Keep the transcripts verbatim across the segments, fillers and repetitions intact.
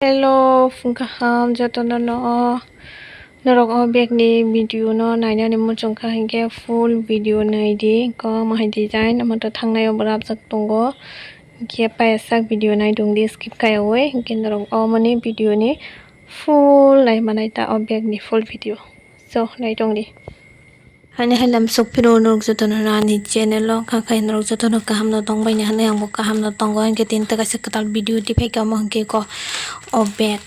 Hello, phung kaham jotono no. Norok o bag ni video no nainani muchung kha hinkhe full video nai di. Ko omo hai design, omo to thangnai o bo rabjak tongo. Hinkhe payasak video nai tong di skip khaiyaui. Hinkhe norok o mani video ni full nai manai ta o bag ni full video. So, nai tong di. Haini hai lam sok phiro norok jotono ani channel o kha khai norok jotono kaham no tong bai ni hinwi ang bo kaham no tongo, hinkhe tini ta kaisa kwtal video twi phaikha, omo hinkhe ko o bag,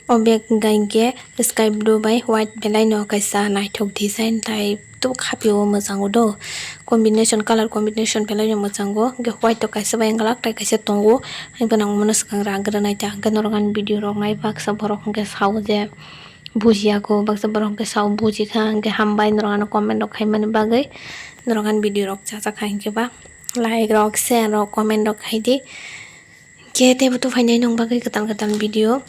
o bag hinkha hinkhe sky blue bai white belai no kaisa naithok design tai tuk hapio mwchang o do combination, colour combination belai no mwchang o, hinkhe white o kaisa bai wng glak tai kaisa tongo, hinkhe ang bono swkang rang gra nai ta, hinkhe norok ani video rok nai baksa borok hinkhe sao je. Bujiya ko baksa borok hwnkhe sao bujikha, hwnkhe hambai norok ano comment rok khaimani bagwi, norok ani video rok chajak kha hinkhe ba like rok, share rok, comment rok khaidi. Khe teibo tubuphainai nwng bagwi kwtal kwtal video.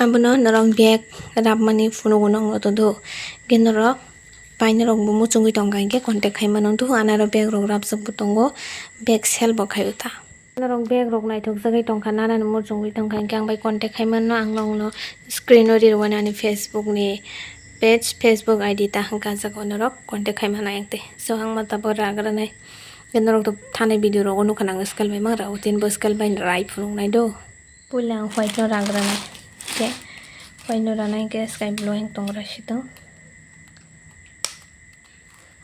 Abono norok bag rabmani phunukgo nwng noto do. Hwnkhe norok painai rokbo muchungwi tongkha hinkhe contact khaimano do, anaro bag rok rabjak bo tongo, bag sell bo khaio ta. Norok bag rok naithok jagwi tongkha, nanani muchungwi tongkha, hinkhe ang bai contact khai manno, ang nokno screen o rirwani ani Facebook ni page, Facebook I D ta hwnka jago norok contact khai manai ang tei. So ang ma tabuk ragra nai. Norok to thani video rogo nukha nang scale bai mang rao, tin bo scale bai rai phunuk nai do. Puila ang white no ragra nai. Khe white no ranai khe sky blue ang tongra sitong.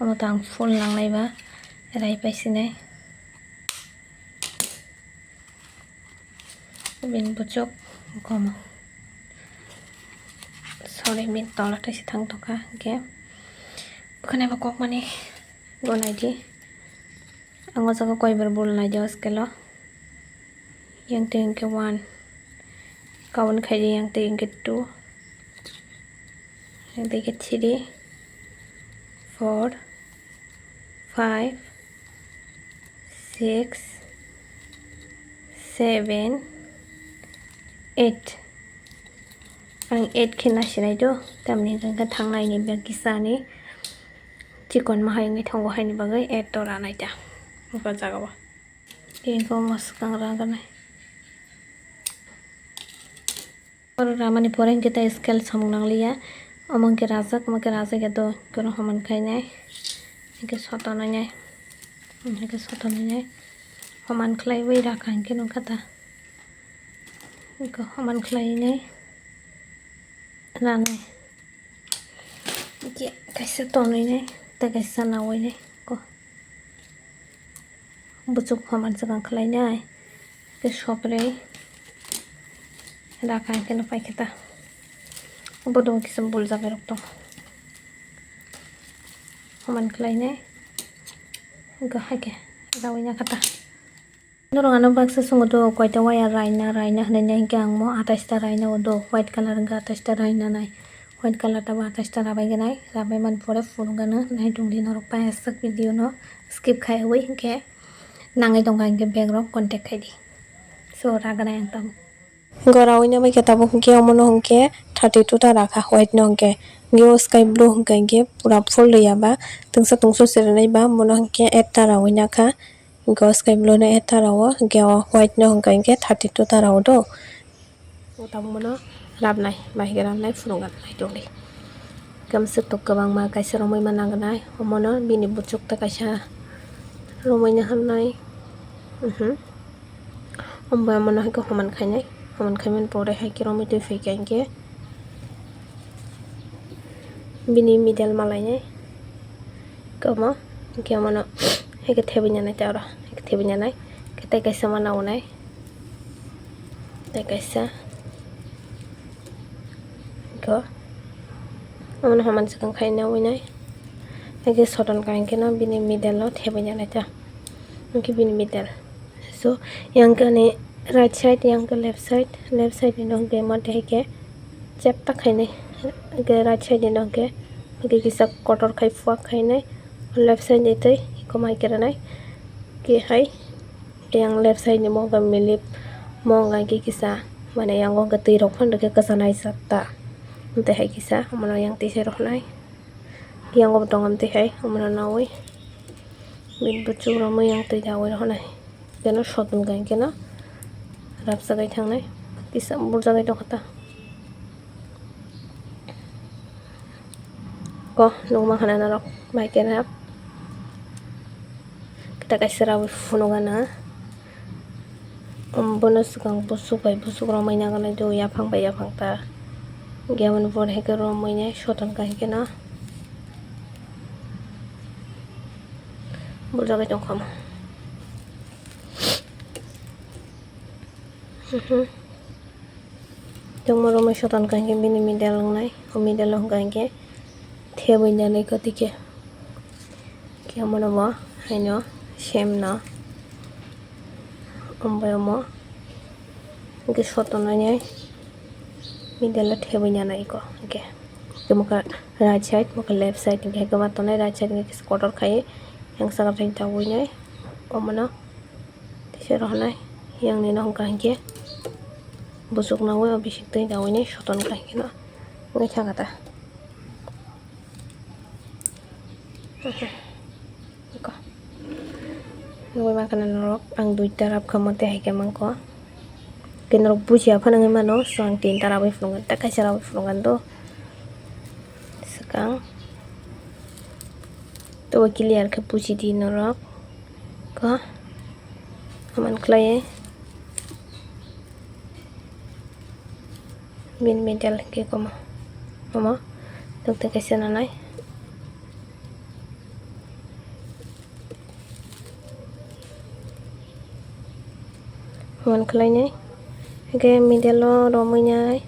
Omo to ang full nangnai ba rai paisinai. Bini buchuk gomo. Sorry, bini tola taisa thang tongkha hinkhe. Bwkhwnai bo kokmani gonai di. Ang o jaga koibar bul nai di o scale o. Yang twi hinkhe one. Kaun khaidi yang twi hinkhe two. Yang twi hinkhe three, four, five, six, seven, eight. Ang eight khe nasinai do, tamni hwnkhe thangnai ni bag kisa ni chikon ma hai wngwi thango, haini bagwi eight to ranai ta o jaga o. Tei bo mwswkang ragwnai. Oro ramani pore hinkhe tei scale samung nangliya. Omo hinkhe rajak, omo hinkhe rajak ya do, hinkhe oro homan khainai. Hinkhe sotonwi nai. Hinkhe sotonwi nai. Homan khlaiwi rakha hinkhe nukha ta. Hinkhe homan khlaiwi nai. Ranai. Hinkhe kaisa tonwi nai, tei kaisa nawi nai ko. Buchuk homan swkang khlai nai, tei soprei rakha hinkhe no paikhe ta. Bodo kisa bul jagai rok tong. Homan khlai nai, hinkhe haikhe rawi nakha ta. Norok ano baksa swngo do, koita waya raina, raina hwnwi nai hinkhe ang mo atais ta raina o do, white colour hinkhe atais ta raina nai, white colour tabo atais ta rabai gwnai, rabai man pore phunuk gano nai tongdi norok paiyasak video no skip khaiwi hinkhe nangwi tongkha hinkhe bag rok contact khaidi. So ragnai ang tamo. Gora wina bai khe tabuk hinkhe omono hinkhe thirty two ta rakha white no hinkhe, hinkhe o sky blue hinkhe, hinkhe pura full rwya ba twngsa tungsuk se rwnai ba, mono hinkhe eight ta rawi nakha. Hinkhe o sky blue no eight ta rao, hinkhe o white no hinkhe, hinkhe thirty two ta rao do. O tabuk mono rabnai, bahai khe rabnai phunukgwi tongdi. Kamswk tok kwbangma kaisa romwi ma nangnai, omono bini buchuk ta kaisa romwi naharnai. Mhm. Omo bai omono haikhe homan khainai, homan khaimani pore haikhe romwi twi phaikha hinkhe bini middle malainai. Omo hinkhe omono haikhe thebwi nanai tei oro haikhe thebwi nanai, tei kaisa ma naonai, tei kaisa. Go. Omono homan swkang khai nawi nai. Haikhe soton ka hinkhe no bini middle o thebwi nanai ta. Hinkhe bini middle. So, yang khe ani right side, yang khe left side, left side ni no hinkhe mate haikhe chepta khainai. Hinkhe right side ni no hinkhe, hinkhe kisa kotor khai fuak khainai. Left side ni tei komai khe rwnai. Khe hai. Yang left side ni mo wngkha milip, mo wngkha khe kisa, mane yang wngkha twi rok phano khe kwchanai chatta. Tei hai kisa, omono yang twi se rok nai. Yang bo tongo twi hai, omono nawi. Bini buchuk romwi yang twi dawi rok nai. Keno sot wngkha keno, rapsagai thangnai. Kisa burjagwi tongkha ta. Ko nukma khana norok bai khe rap. Kita kaisa rawi phunukgana. Bono swkang busuk bai busuk romwi naganai do, yaphang bai yaphang ta. Hinkhe aboni pore hinkhe romwi nai soton kahai kheno burjagwi tongkha omo. Tongma romwi soton kahai khe bini middle wngnai, o middle o hwnkha hinkhe thebwi nanai kwtwi khe. Khe omono bo haino same no. Omo bai omo hinkhe soton nai middle o thebwi nanai kho hinkhe. Tei mokhe right side, mokhe left side hinkhe kwma tongnai, right side hinkhe kotor khai yang saka phai dawi nai omono. Teisa rohornai, yang nino hwnkha hinkhe busuk nawi o bising twi nawi nai soton khai kheno wngwi thangkha ta. Eko. Nugwi mankha na norok, ang duita rap kha mote hai khe mankho. Khe norok bujiya phano wngwi mano, so ang tinta rabwi phunukgwi, ta kaisa rabwi phunukgwi do. Swkang. Tei clear khe buji di norok. Ko. Aman khlaiwi. Bini middle khe komo. Omo. Tokte kaisa nanai. Hwn khlainai. Hinkhe middle o romwi nai.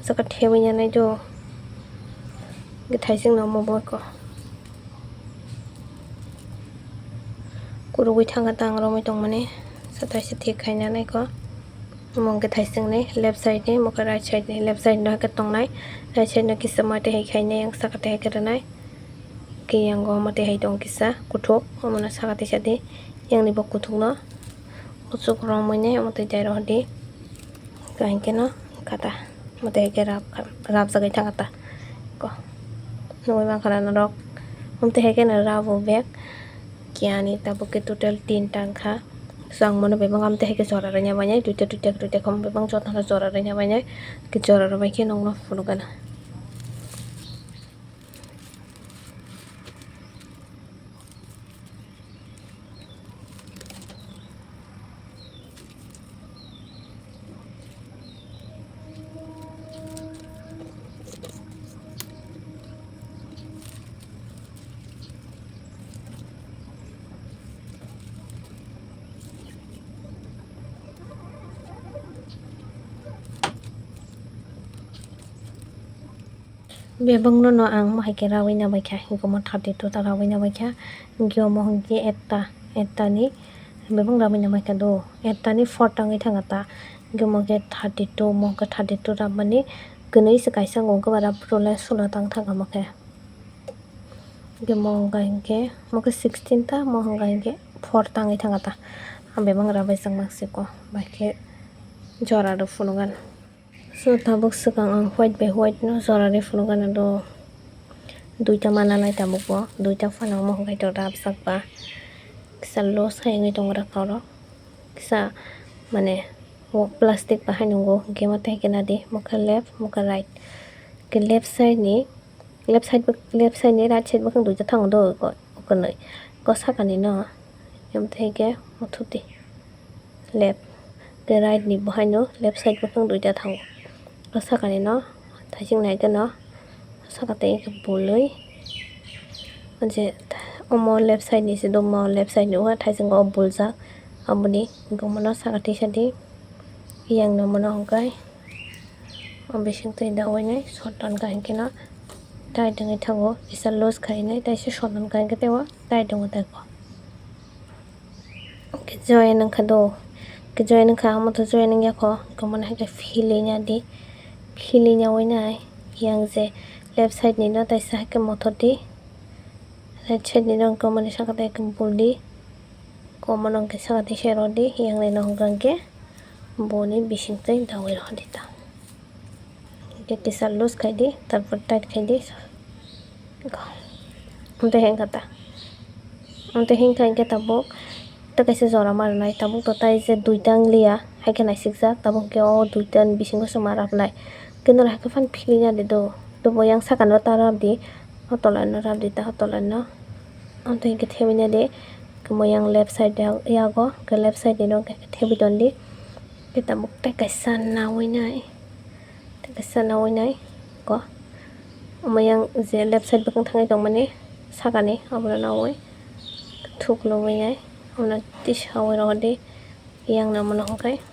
Saka thebwi nanai do. Hinkhe thaising no omo bo ko. Kurugwi thangkha ta ang romwi tongmani. Sa thaisa thik khaina nai ko. Omo hinkhe thaising ni left side ni, omo khe right side ni. Left side no hai khe tongnai. Right side no kisa mate hai khainai, yang saka tei hai khe rwnai. Khe yang go mate hai tong kisa kuthuk. Omo no saka tei sa di. Yang ni bo kuthuk no. Kuchuk romwi nai omo twi dai rohor di. Kaham khe no kata. Omo twi hai khe rap, rap jagwi thangkha ta. Ko. Nugwi mankha na norok. Omo twi hai khe no rap o bag. Kiyani tabuk khe total tinta wngkha. So ang mono bebak omo twi hai khe jora rwna bainai. Duita, duita, duita khe omo bebak jotono jora rwna bainai. Khe jora rwbai khe nokno phunukgana. Bebak no no ang mohai khe rawi na bai kha, hinkhe omo thirty two ta rawi na bai kha, hinkhe omo hinkhe ekta, ekta ni bebak rawi na bai kha do, ekta ni four ta wngwi thangkha ta, hinkhe omo khe thirty two, omo khe thirty two rap mani kwnwi se kaisa wngkha ba rap rwlai sula tang thangkha omo khe. Hinkhe omo wngkha hinkhe, omo khe sixteen ta, omo wngkha hinkhe four ta wngwi thangkha ta, ang bebak rap bai chwng ma siko, bai khe jora rw phunukgana. So, tabuk swkang ang white bai white no jora rw phunukgana do. Duita mana nai tabuk bo, duita phano omo hwnkhe to rapjak ba. Kisa loose khai wngwi tongo rok rok. Kisa mane o plastic bahai nungo, hwnkhe omo tei khe nadi, mokhe left, mokhe right. Khe left side ni, left side, left side ni right side bwkhang duita thango do, o, o kwnwi. Ko sakani no, omo tei khe mothuti. Left, tei right ni bo haino left side bwkhang duita thango. O sakani no thaising nai khe no saka tei khe bului. O je omo left side ni se do, omo left side ni o thaisingo buljak. Aboni hinkhe omo no saka tisa di. Yang no omo no hwnkhe o bising twi dawi nai soton kaham khe no tight wngwi thango. Kisa loose khai nai tei se soton kaham khe tei o tight wngwi thango. Khe join wngkha do, khe join wngkha, omo to join wngya kho, omo no hai khe feel wngya di, feel wngya wi nai, yang je left side ni no taisa hai khe mothor di, right side ni no omo ni saka tai khe bul di, omo no hwnkhe saka tai se rw di, yang ni no hwnkha hwnkhe boni bising twi dawi rw di ta. Hwnkhe kisa loose khai di, tarpor tight khai di. Amtwi hwnkha ta. Amtwi hwnkha hwnkhe tabuk tei kaisa jora ma rwnai. Tabuk to tai je duita wng liya, Haikhe naisikjak, tabuk khe o duita ni bisingo se ma rapnai. Khe norok haikhe phano philina di do. Tei bo yang sakano ta rapdi, o tola no rapdi ta, o tola no. Amtwi khe thebwi nai di, khe mo yang left side ya-, yago, khe left side ni no khe thebwi ton di. Khe tabuk tei kaisa nawi nai, tei kaisa nawi nai ko. Omo yang je left side bwkhang thangwi tongmani sakani, obono nawi thuk nugwi nai, obono tisa wi rohor di. Yang no mono hwnkhe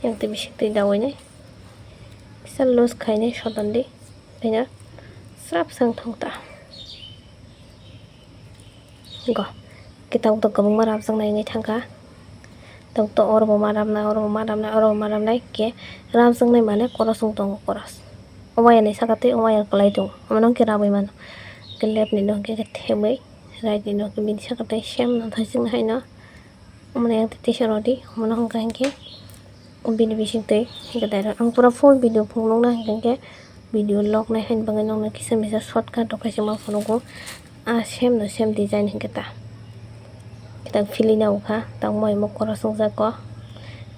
yang twi bising twi dawi nai kisa loose khai nai soton di, phiya srap sang thong ta. Go kitab to kwbangma rabjak nai wngwi thangkha. Tok to oro bo ma rabnai, oro bo ma rabnai, oro bo ma rabnai, khe rabjak nai mane koros wng tongo, koros. O waya ni saka tei o waya kwlai tongo, omo no hwnkhe rabwi mano. Khe left ni no hwnkhe thebwi, right ni no hwnkhe bini saka tei same no thajak nai haino. Omo no yang tei tisa rw di, omo no hwnkha hinkhe bini bising twi hinkhe dairok ang pura full video phunukna hinkhe video log nai haini bagwi nokno kisa misa shortcut rok kaisa ma phunugo. Ah, same no same design hinkhe ta. Kitab philina ukha, tamo imo koros wngjak kho.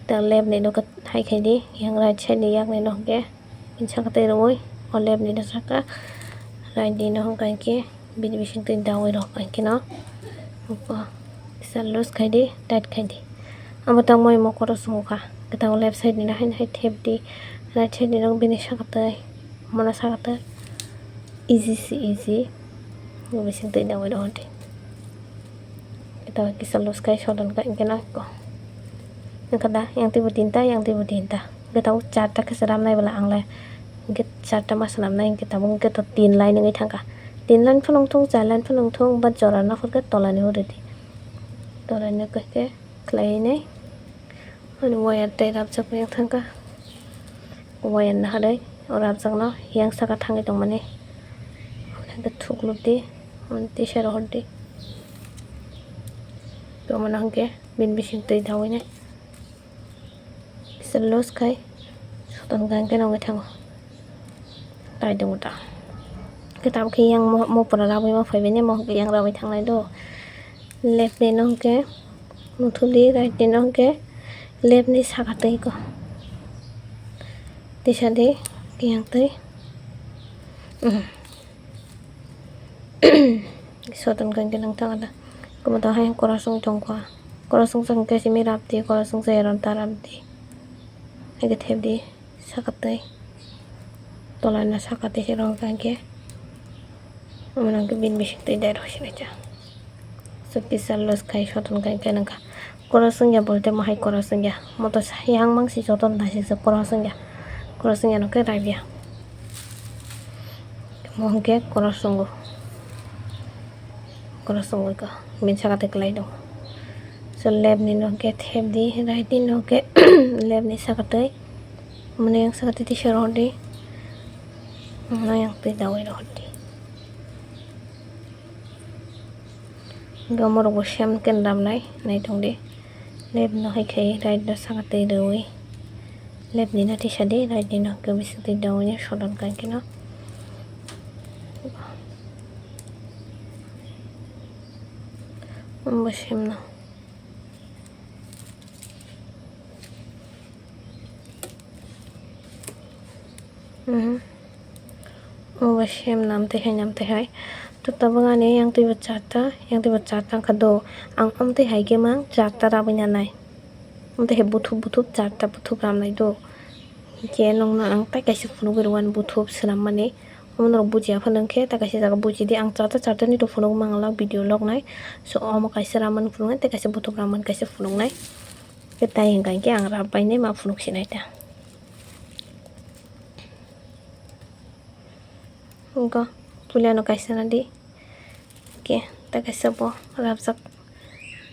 Kitab left ni no hai khai di, yang right side ni yak ni no hinkhe. Bini saka tei rwui o left ni no saka, right ni no hwnkha hinkhe bini bising twi dawi rok hinkhe no kisa loose khai di, tight khai di. Abo tamo imo koros wngkha, kitab left side ni no haino hai thep di, right side ni no bini saka tei, omo no saka tei easy se easy, bising twi dawi rok di. Ito kisa loose khai soton khai hinkhe no ko. Hinkhe da yang twi bo tinta, yang twi bo tinta. Hinkhe tabuk charta khe se ramnai bwla ang le. Hinkhe charta ma swnamnai hinkhe tabuk hinkhe to tin line wngwi thangkha. Tin line phano wngthung, char line phano wngthung, ba jora naphurkhe tolani huridi. Tolani khe khlaiwi nai. Ani wire tei rabjak yang thangkha. Wire naharwi o rabjakno yang saka thangwi tongmani. Hwnkhe thuklubdi, hwn tisa rohordi. Tongmano hwnkhe bini bising twi dawi nai. Kisa loose khai soton kha hwnkhe nongwi thango. Tai tongo ta. Khe tabukhe yang mo, mo pura rabwi ma phaibai ni, mo hwnkhe yang rabwi thangnai do. Left ni no hwnkhe muthubdi, right ni no hwnkhe left ni saka twi ko. Tisa di, kiyang twi. Soton kha hwnkhe nang tang ada. Komoto hai koros wng tongkha. Koros wng khe simi rabdi, koros wng khe eron ta rabdi. Hai khe thepdi. Saka tei tola no saka tei se rw kha hinkhe, omo no hwnkhe bini bising twi dai rw sinai cha. So kisa loose khai soton khai khe nang kha. Koros wngya bolte mohai koros wngya. Moto yang mangsi joto naisik se koros wngya. Koros wngya no khe raibya. Mo hwnkhe koros wngo. Koros wngwi kha. Bini saka tei kwlai do. So left ni no hwnkhe thepdi, right ni no hwnkhe left ni saka tei. Mane yang saka tei tisa rohordi. Mane yang tei dawi rohordi. Hinkhe omorok bo same khe ramnai, naitongdi. Left no hai khai, right no saka tei rwui. Left ni no tisa di, right ni no hwnkhe bising twi dawi soton kha hinkhe no. Omo same no. Mhm. Obo same nam twi hai, nam twi hai. To tabuk ani yang twi bo charta, yang twi bo charta wngkha do. Ang amtwi hai khe mang charta rabwi nanai. Amtwi hai buthup buthup charta buthup ramnai do. Hinkhe nokno ang tai kaisa phunugwi rwani buthup swnammani. Omo norok bujiya phano hinkhe tai kaisa jaga bujidi. Ang charta charta ni to phunugwi mangala video log nai. So omo kaisa ramani phunuknai, tai kaisa buthup ramani kaisa phunuknai. Khe tai hwnka hinkhe ang rap bainai ma phunuk sinai ta. Go, puila no kaisa na di. Khe ta kaisa bo rabjak.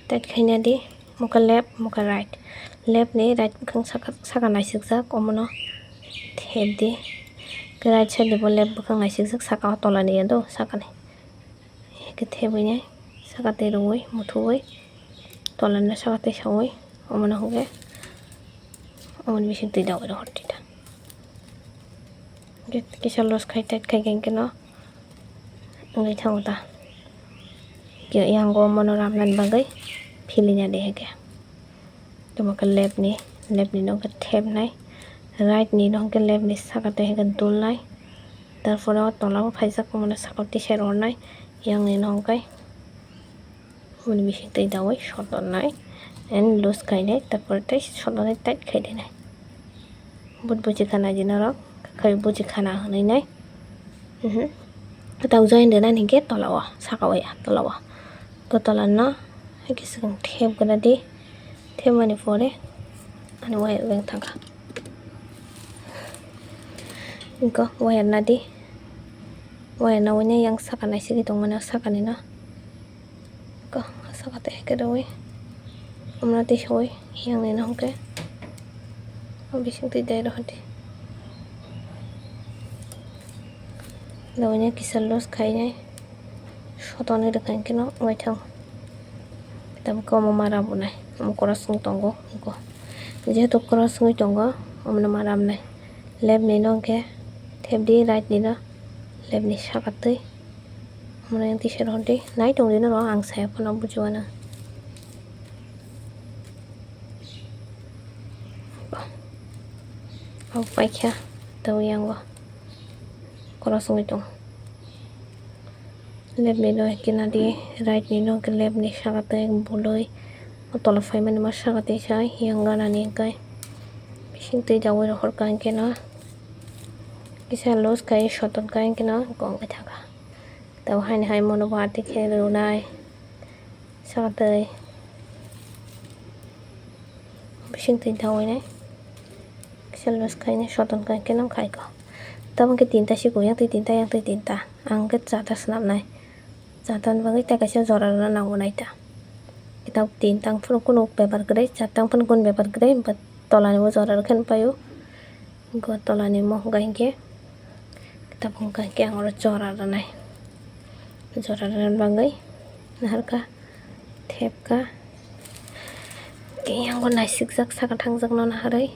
Tight khaina di. Mokha left, mokha right. Left ni right bwkhang saka, saka naisikjak, omono thep di. Khe right side ni bo left bwkhang naisikjak, saka o tola ni ya do, saka ni. Khe thebwi nai saka twi rwui muthuwi tolano saka twi saui omono hwnkhe omoni bising twi dawi rohor twi ta. Kisa loose khai tight khai khe no wngwi thango ta. Khe yango omono ramnani bagwi philina de hwnkhe. Omo khe left ni, left ni no khe thepnai, right ni no khe left ni saka twi khe dulnai, tarpore o tola o phaijak omo no saka o tisai rwnai, yang ni no khe omo ni bising twi daui sotonnai and loose khainai, tarpore tei sotonnai tight khai dinai. But buji khana di norok, khai buji khana hwnwi nai. Mhm. Kwtal join rwna hinkhe tola o, saka o ya, tola o. Bo tola no hai khe swkang thep gana di. Thepmani pore ani waya weng thangkha. Inko waya na di. Waya na wngya yang saka nai sigi tongmani o sakani no. Ko, saka tei hai khe rwui. Amna tei soi, yang ni no hwnkhe. O bising twi dai rw hwdi. Daui no kisa loose khainai. Sotoni rwkha hinkhe no wngwi thango. Tabuk khe omo ma rabunai. Omo cross wng tongo, wngkho. Jehetu cross wngwi tongo, omono ma rabnai. Left ni no hwnkhe thep di, right ni no left ni saka twi. Omono yang tisa rw di, nai tong di norok, ang saya phano bujiwano. Obo paikha, tabuk yango cross wngwi tongo. Left ni no kena di, right ni no hwnkhe left ni saka twi bulwi o tola phaimani ma saka twi sai yang gana ni hwnkhe bising twi daui rohorkha hinkhe no kisa loose khai soton kha hinkhe no kok wngwi thangkha. Tabuk haini hai mono bo atwi khe rwnai saka twi bising twi daui nai kisa loose khainai soton kha hinkhe no khai kho. Tabuk khe tinta sikung yang twi tinta yang twi tinta. Ang khe charta swnamnai. Chartani bagwi tei kaisa jora rwna nango naita. Kitab tin tang phano kunu bepar kwrwi, char tang phano kunu bepar kwrwi, bo tolani bo jora rwkhe paio. Bo tolani mo hwnkha hinkhe kitab hwnkha hinkhe ang oro jora rwnai. Jora rwna bagwi naharkha, thepkha. Tei yang bo naisikjak saka thangjak no naharwi.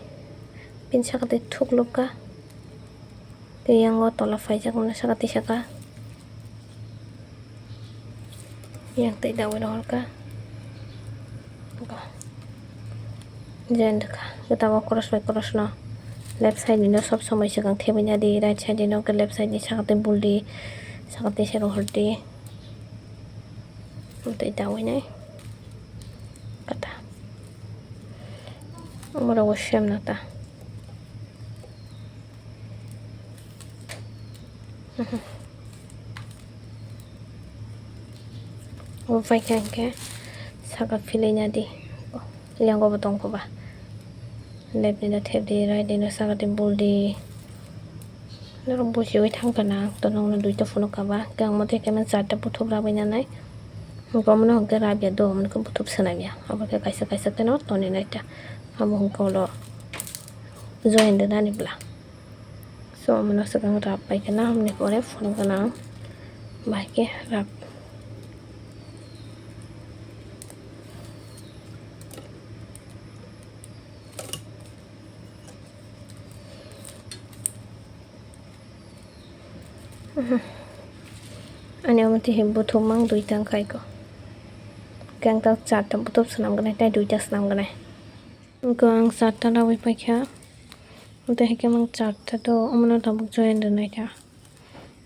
Bini saka tei thuklubkha. Tei yang o tola phaijak mano saka tei saka. Yang tei daui rohorkha. Join rwkha. Kwtal o cross bai cross no left side ni no sob somoi swkang thebwi nadi, right side ni no hwnkhe left side ni saka tei buldi, saka tei se rohordi. Tei daui nai. Kata. Omo rok bo same no ta. Obo paikha hinkhe saka philwi nadi. Yango bo tongkho ba. Left ni no thep di, right ni no saka di, bul di. Norok bujiwi thangkha na, ang to nokno duita phunukha ba. Hwnkhe ang mote khe charta buthup rabwi nanai. Hwnkhe omono hwnkhe rabya do, omono khe buthup swnamya. Obo khe kaisa kaisa kheno toni naita. Abo hwnkhe ulo join rwnani bwla. So, omono swkang rap bai khe na, hamni pore phone gwnang bai khe rap. Ani omo twi hai buthum mang duita wngkha iko. Khe ang ta charta buthum swnam gwnai, tei duita swnam gwnai. Wngkha ang charta rawi paikha. Tei hai khe mang charta do, omono tabuk join rwnai kha.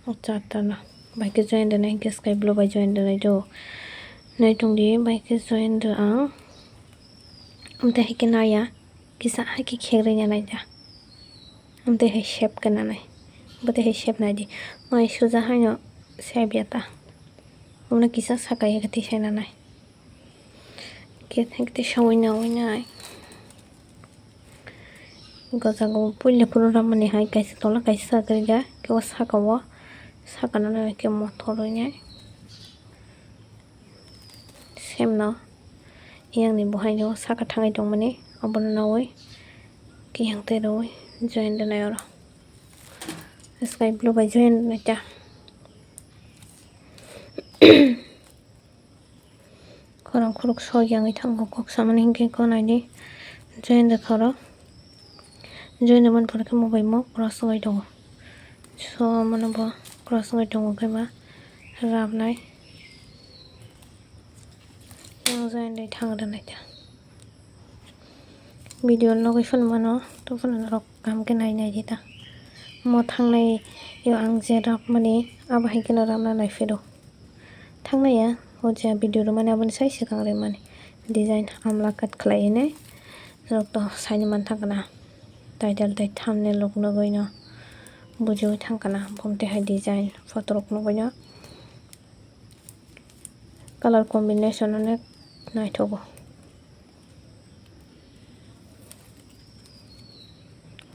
O charta no. Bai khe join rwnai hinkhe sky blue bai join rwnai do. Nai tongdi, bai khe join rw ang. Amtwi hai khe naiya, kisa hai khe khekrwi nai naida. Amtwi hai shape khe nanai. Bwtwi hai shape naidi. Mai suja haino shape ya ta. Omono kisa saka ya khe tisai nanai. Khe thang khe tisai naui nai. Gajagao puila phuru ramani hai kaisa tola kaisa saka rijak. Khe o saka o, saka no nai khe mothor wi nai. Same no, yang ni bo hai no saka thangwi tongmani, obono naui khe yang tei rwui join rwnai oro. Sky blue bai join rwnai ta. Khorang khorok sok yangwi thango, kok samani hinkhe kho naidi join rwkha oro. Join rwmani pore khe mo bai mo cross wngwi tongo. So, omono bo cross wngwi tongo khe ba rabnai. Yang join dai thang rwnai ta. Video nugwi phano mano, to phano norok kaham khe nai nai di ta. Mo thangnai yo ang je rapmani, abo hai kheno rapna nai phiro. Thangnai ya, o je video rwmani aboni sai swkang rwmani. Design amla cut khlai hinwi norok to saini man thangkha na. Title tei thumbnail rok nugwi no bujiwi thangkha na. Bumtwi hai design photo rok nugwi no. Color combination onek naithogo.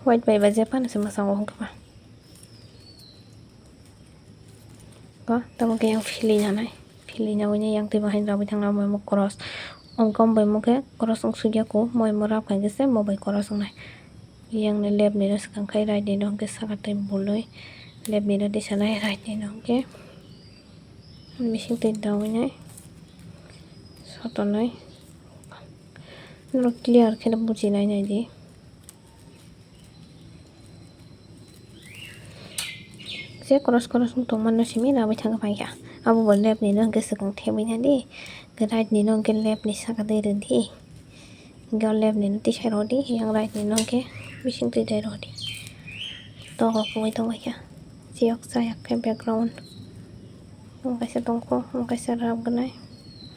White bai ba je phano se mwchang o hwnkhe ba. Ko tamo khe yang philwi nanai. Philwi nawi yang twi bahai rabwi thangna omo cross. Omkhe om bai mo khe cross wng sugya ko, mo emo rap khai khe se mo bai cross wngnai. Yang ni left ni no swkang khai right ni no hwnkhe saka twi bulwi left ni no tisanai right ni no hwnkhe. Bising twi dawi nai sotonai norok clear khe no buji nai nai di. Je cross cross wng tongma no simi rawi thang paikha. Abo bo left ni no hwnkhe swkang thebwi nai di. Right ni no hwnkhe left ni saka twi rw di. Hwnkhe o left ni no tisai rw di, yang right ni no hwnkhe bising twi dai rw di. Tok rok wngwi tong bai kha. Chiyok chayak khe background. Wng kaisa tong kho, wng kaisa rap gwnai.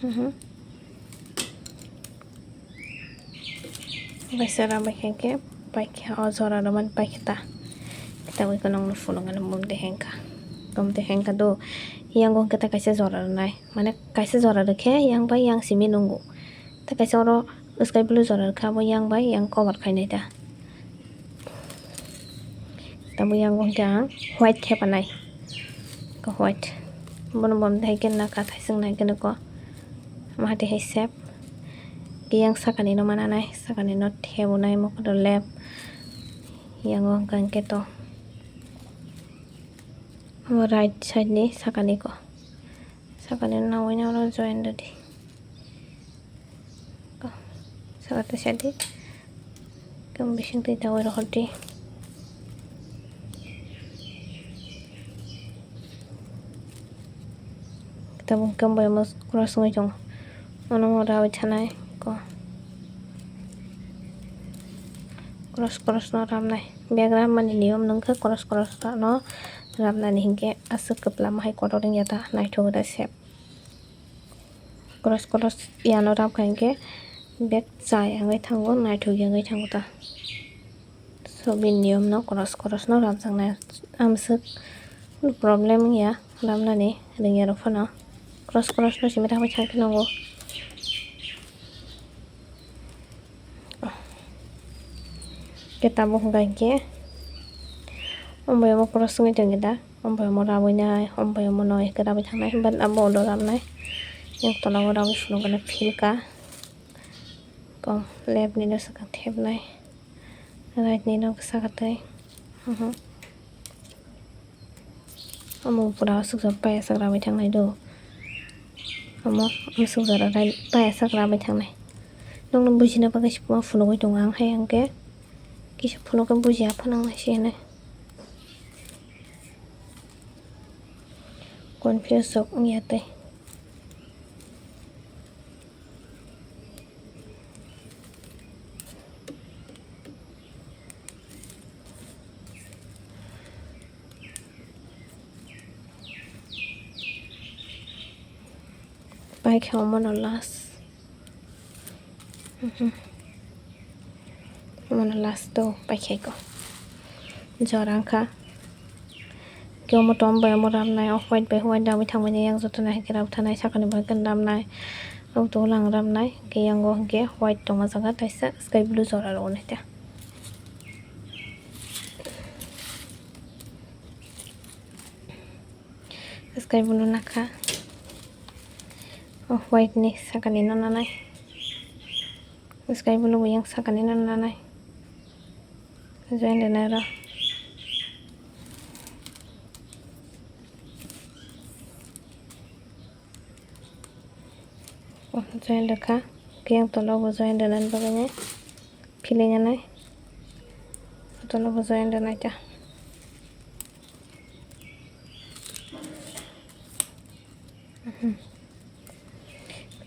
Mhm. Wng kaisa rap bai khe hwnkhe paikha o jora rwmani paikha ta. Kita ui kono wngno phunukgani bumtwi hengkha. Bumtwi hengkha do. Yang wng khe ta kaisa jora rwnai. Mane kaisa jora rwkhe yang bai yang simi nungo. Tei kaisa oro sky blue jora rwkha, abo yang bai yang cover khainai ta. Tamo yang wngkha ang white thepanai. Ko white. Bono bom dai khe naka thaising nai khe nuko. Mahati hai sep. Yang sakani no mananai, sakani no thebunai mokto left. Yang wngkha hwnkhe to. Abo right side ni sakani ko. Sakani no nawi na oro join rwdi. Saka twi sadi. Khe bising twi dawi rohordi. Tabuk khe bai mo cross wngwi tongo. Ono mo rawi thanai ko. Cross cross no ramnai. Bag rammani niyom nungkha cross cross no ramnani hinkhe aswk kwplama hai kotor wngya ta naithok da sep. Cross cross yano rap kha hinkhe bek chai wngwi thango, naithok wngwi thango ta. So bini niyom no cross cross no rapjaknai amswk problem wngya, ramnani rwngya rok phano cross cross no simi thangwi thangkhe nango. Khe tabuk hwnkha hinkhe, omo bai omo cross wngwi tongkhe da, omo bai omo rabwi nai, omo bai omo no hinkhe rabwi thangnai, but abo ulo rabnai, yang tola o rabwi phunukgwi feel kha, kom left ni no swkang thepnai, right ni no swkang twi, mhm. Omo pura aswk jora paya sak rabai thangnai do. Omo aswk jora rai paya sak rabai thangnai. Nokno bujina bagwi se ma phunugwi tongo ang hai hwnkhe kisa phunukhe bujiya phano wngmani se hinwi. Confuse rok wngya tei. Paikha omono last. Mhm. Omono last o paikhaiko. Jora wngkha. Khe omo tom bai omo ramnai, off white bai white ramwi thangmani yang jotono hai khe rab thanai, sakani bai khe ramnai, obo to ulang ramnai, khe yango hwnkhe white tongma jaga kaisa sky blue jora rwgwi nai ta. Sky blue nakha, off white ni sakani no nanai, sky blue bo yang sakani no nanai. Join rwnai oro. Join rwkha. Khe ang tola o bo join rwnani bagwi nai. Philwi nai. Tola o bo join rwnai ta.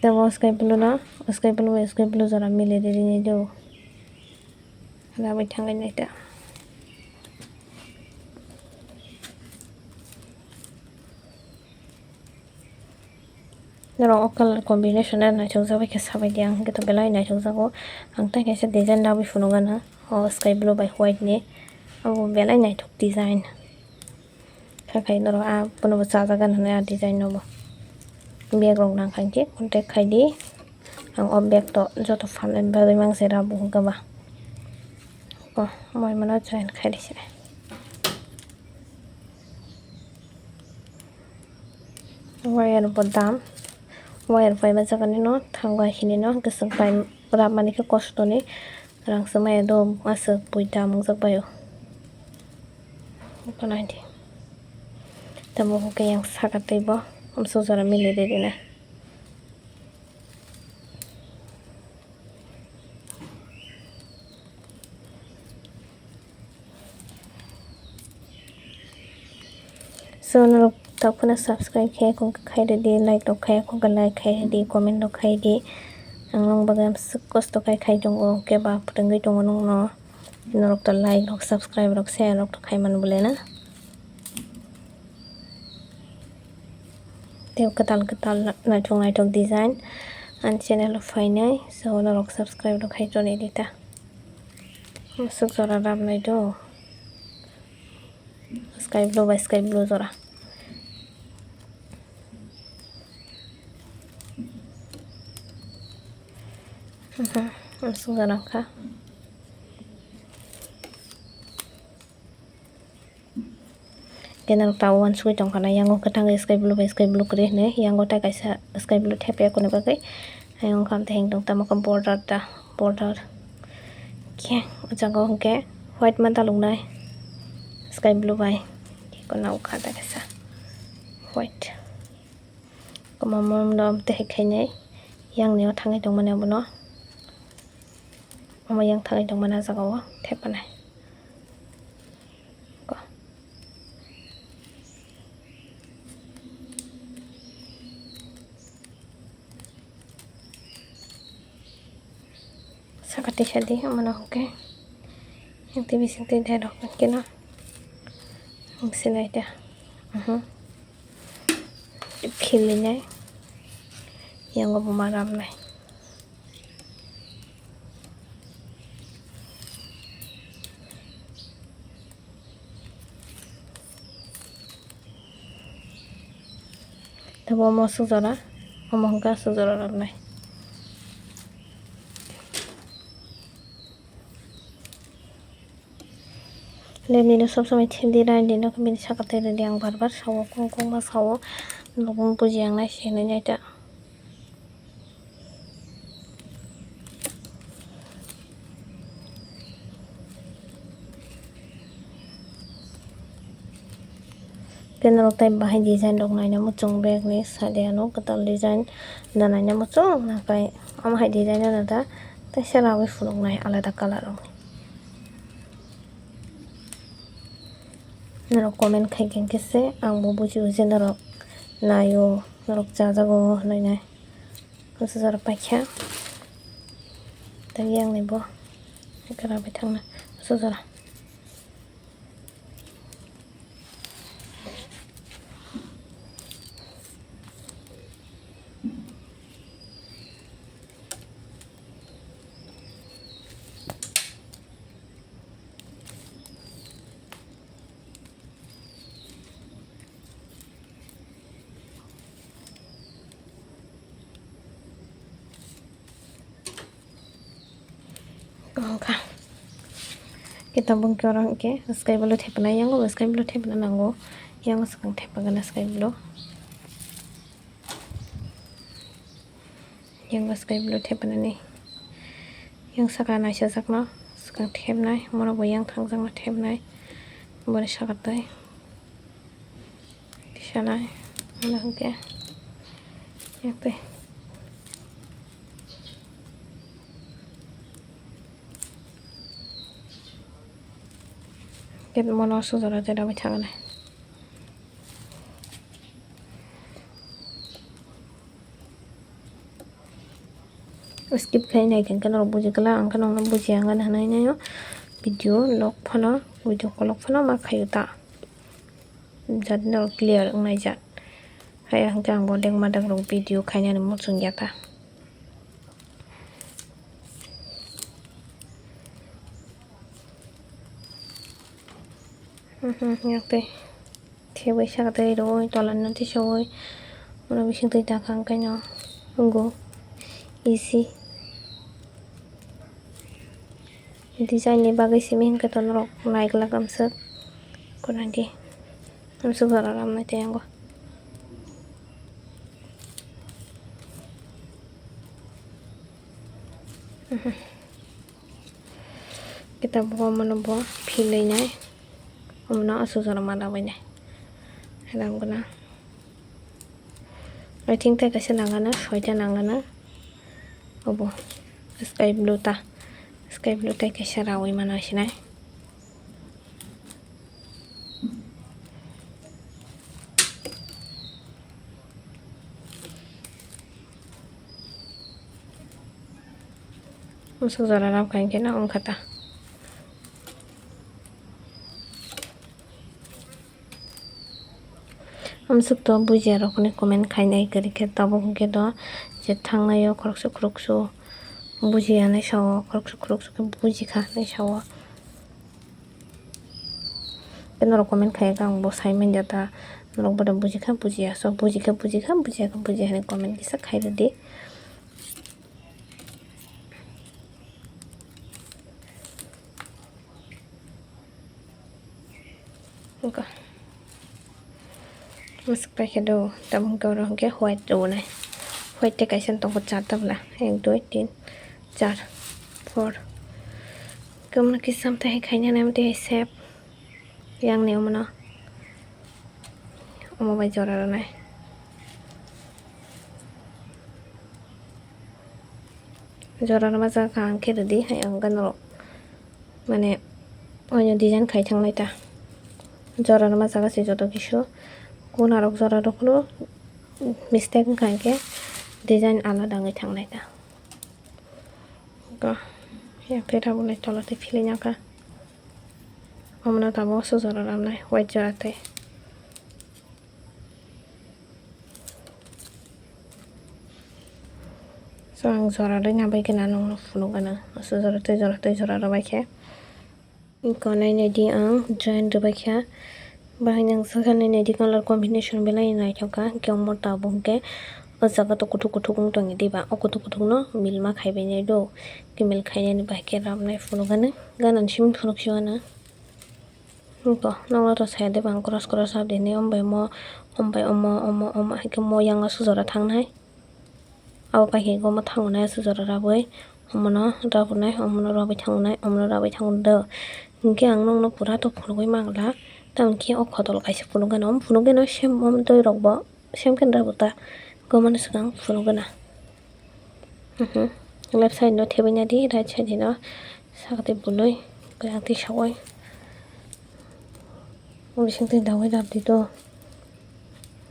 Tei bo sky blue no, sky blue bai sky blue jora mili ri ri nai do. Labwi thangwi naita. Norok o colour combination no naithokjak bai khe sabai di ang, hwnkhe to belai naithokjago. Ang tei kaisa design labwi phunukgana o sky blue bai white ni, abo belai naithok design. Kha khai norok a bono bo chajakgana hinwi a design no bo. Bag rok nang kha hwnkhe contact khai di. Ang o bag to joto phalnani bagwi mang se rw bo hwnkhe ba. O moi mano join khai di se. Wire bo dam. Wire paima jaga nino thango hinino kwchwng pai rwmani khe kosto ni. Rang swmaya do aswk pui dam wngjak bai o. Eko nai di. Tamo hwnkhe yang saka tei bo amsuk jora mili riri na. So norok tok phano subscribe khe kung khai ridi, like rok khe kung like khai ridi, comment rok khai di. Ang nong bagwi amswk kosto khai khai tongo, khe ba pwtwngwi tongo nongno. Norok to like rok, subscribe rok, share rok to khai man bole na. Tei kwtal kwtal naithok naithok design ani channel o phainai, so norok subscribe rok khai toni di ta. Aswk jora rwmnai do. Sky blue bai sky blue jora. Mhm, aswk jora kha. Kenal ta uansugwi tongkha na, yango kwthang sky blue bai sky blue kwrwi hinwi, yango tei kaisa sky blue thepya kuni bagwi. Ayang kha tei heng tong tamo khe border ta, border. Khe o jaga o hwnkhe white ma daluknai sky blue bai. Khe kono o kha ta kaisa white. Kwmamano tei khainai yang ni o thangwi tongmani abono. Omo yang thangwi tongmani o jaga o thepanai. Ko. Saka tisa di, omo no hwnkhe yang tei bising tei dai rok hwnkhe no. Ang sinai da. Mhm. Khilinai. Yango buma ramnai. Tabo omo aswk jora, omo hwnkhe aswk jora rwnai. Lemni no sob somoi thik di, raini no bini saka tei rwdi, ang bar bar sao, kung kung ma sao, nokung buji ang nai se hinwi nai ta. Kenarok tei bahai design rok naina muchung bag ni sade ano kwtal design da naina muchung nakai omo hai design ano da tei sela wi phunuknai alada colour rok. Norok comment khai khe se ang bo buji buji norok naio, norok chajago hinwi nai. Aswk jora paikha. Tei yang ni bo. Ekara bai thangna. Aswk jora. Kaham kha. Kita bungki oro hwnkhe sky blue thepana, yango bo sky blue thepana nango. Yango swkang thepagana sky blue. Yang bw sky blue thepnani. Yang saka naisajakno swkang thepnai, morok bo yang thangjakno thepnai. Boni saka tei tisanai, ano hwnkhe yang tei. Ket mono sujaro tei rwbai thangani. Skip khai nai khe norok buji glak, ang khe norokno bujiya wngkha hinwi naio. video log phano, video kolok phano ma khaio ta. Jat no clear wngnai jat. Hai hwnkhe ang bo dengma dagrok video khainani muchungya ta. Hmm, hmm, yak tei. Thebwi saka tei rwui tola no tisawui. Ulo bising twi dakha hwnkhe no wngo. Easy. Design ni bagwi simi hwnkhe to norok naiglak amswk. Konadi. Amswk jora ramnai tei wngo. Mhm. Kita bo omono bo philwi nai. Omono aswk jora ma labwi nai. Ram gwnang. I think tei kaisa nangano, soita nangano. Obo sky blue ta. Sky blue tei kaisa rawi mano sinai. Aswk jora ram kha hwnkhe no wngkha ta. Amswk to bujiya rokni comment khainai kwrwi khe tabuk hwnkhe to je thangnaio khoroksa khoroksa bujiya hinwi sao, khoroksa khoroksa khe bujikha hinwi sao. Tei norok comment khaikhe ang bo sai manya ta, norok bodo bujikha bujiya, so bujikha bujikha, bujiyakha bujiya hinwi comment kisa khairwdi. Wngkha. Mwswk paikhe do, tabuk hwnkhe oro hwnkhe white rwnai. White tei kaisa tongo char tabla. Ek, dui, tin, char, four. Kwmwno kisa amtwi hai khainani, amtwi hai sep. Yang ni omono. Omo bai jora rwnai. Jora rwma jaga ang khe rwdi, hai ang gana rok. Mane, oino design khai thanglai ta. Jora rwma jaga se joto kisu. Kuna rok jora rok phano mistake wngkha hwnkhe design alada wngwi thanglai ta. Ko, ya, pera bolai tola tei philwi nyakha. Omono tabuk aswk jora ramnai, white jora tei. So, ang jora rwna bai khe nangno phunuk gana. Aswk jora tei jora tei jora rwbai khe. Iko nainai di ang join rwbai kha. Bahai nang sakha nainai di color combination belai naithok kha. Hwnkhe omo tabuk hwnkhe o jaga to kuthuk kuthuk wng tongwi diba. O kuthuk kuthuk no milma khaibai nai do. Kimil khainani bai khe ramnai phunuk gana. Gana ni simi phunuk si gana. Iko nokla to saya de bang cross cross abdi hinwi, omo bai omo, omo bai omo, omo, omo, hai khe mo yang aswk jora thangnai. Abo pai khe omo thangnai aswk jora rabwi, omono rabwnai, omono rabwi thangnai, omono rabwi thango do. Hinkhe ang nokno pura to phunugwi mangla, tamokhe o khotol kaisa phunuk gana, omo phunuk gana sem, omo doi rok bo sem khe rabo ta, omono swkang phunuk gana. Mhm. Left side no thebwi nadi, right side no sakatwi bului, kwlangtwi sawai. Bisingtwi dawai rabdi to.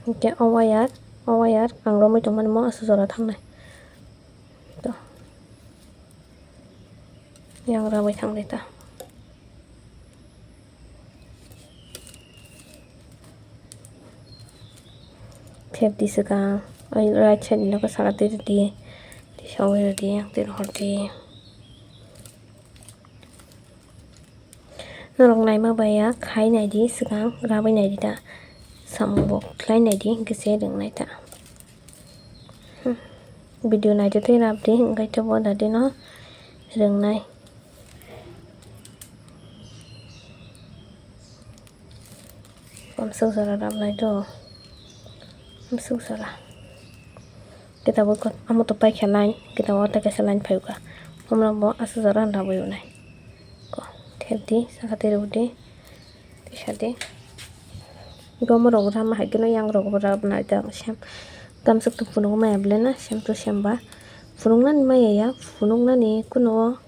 Hwnkhe o wire, o wire ang romwi tongmani mo aswk jora thangnai. To. Yang rabwi thanglai ta. Thep di swkang, ai right side ni nogo saka twi rwdi, twi sawi rwdi, twi rohordi. Norok naima baiya khai naidi swkang, rabwi naidi ta, samung bo khlai naidi, hwnkhe se rwngnai ta. Hmm. Video naitwi tei rabdi, hwnkhe to bo dadi no rwngnai. Amswk jora rabnai do. Amswk jora. Kita bo kot, amo to paikha line, kita bo tei kaisa line phaikha. Omrok bo aswk jora rabwi rwnai. Ko, thep di, saka tei rw di. Tisa di. Bo omorok rama hai kheno yang rok bo rabnai da sem. Kamswk to phunuk maya ble na, sem to sem ba. Phunuknani maya ya, phunuknani kuno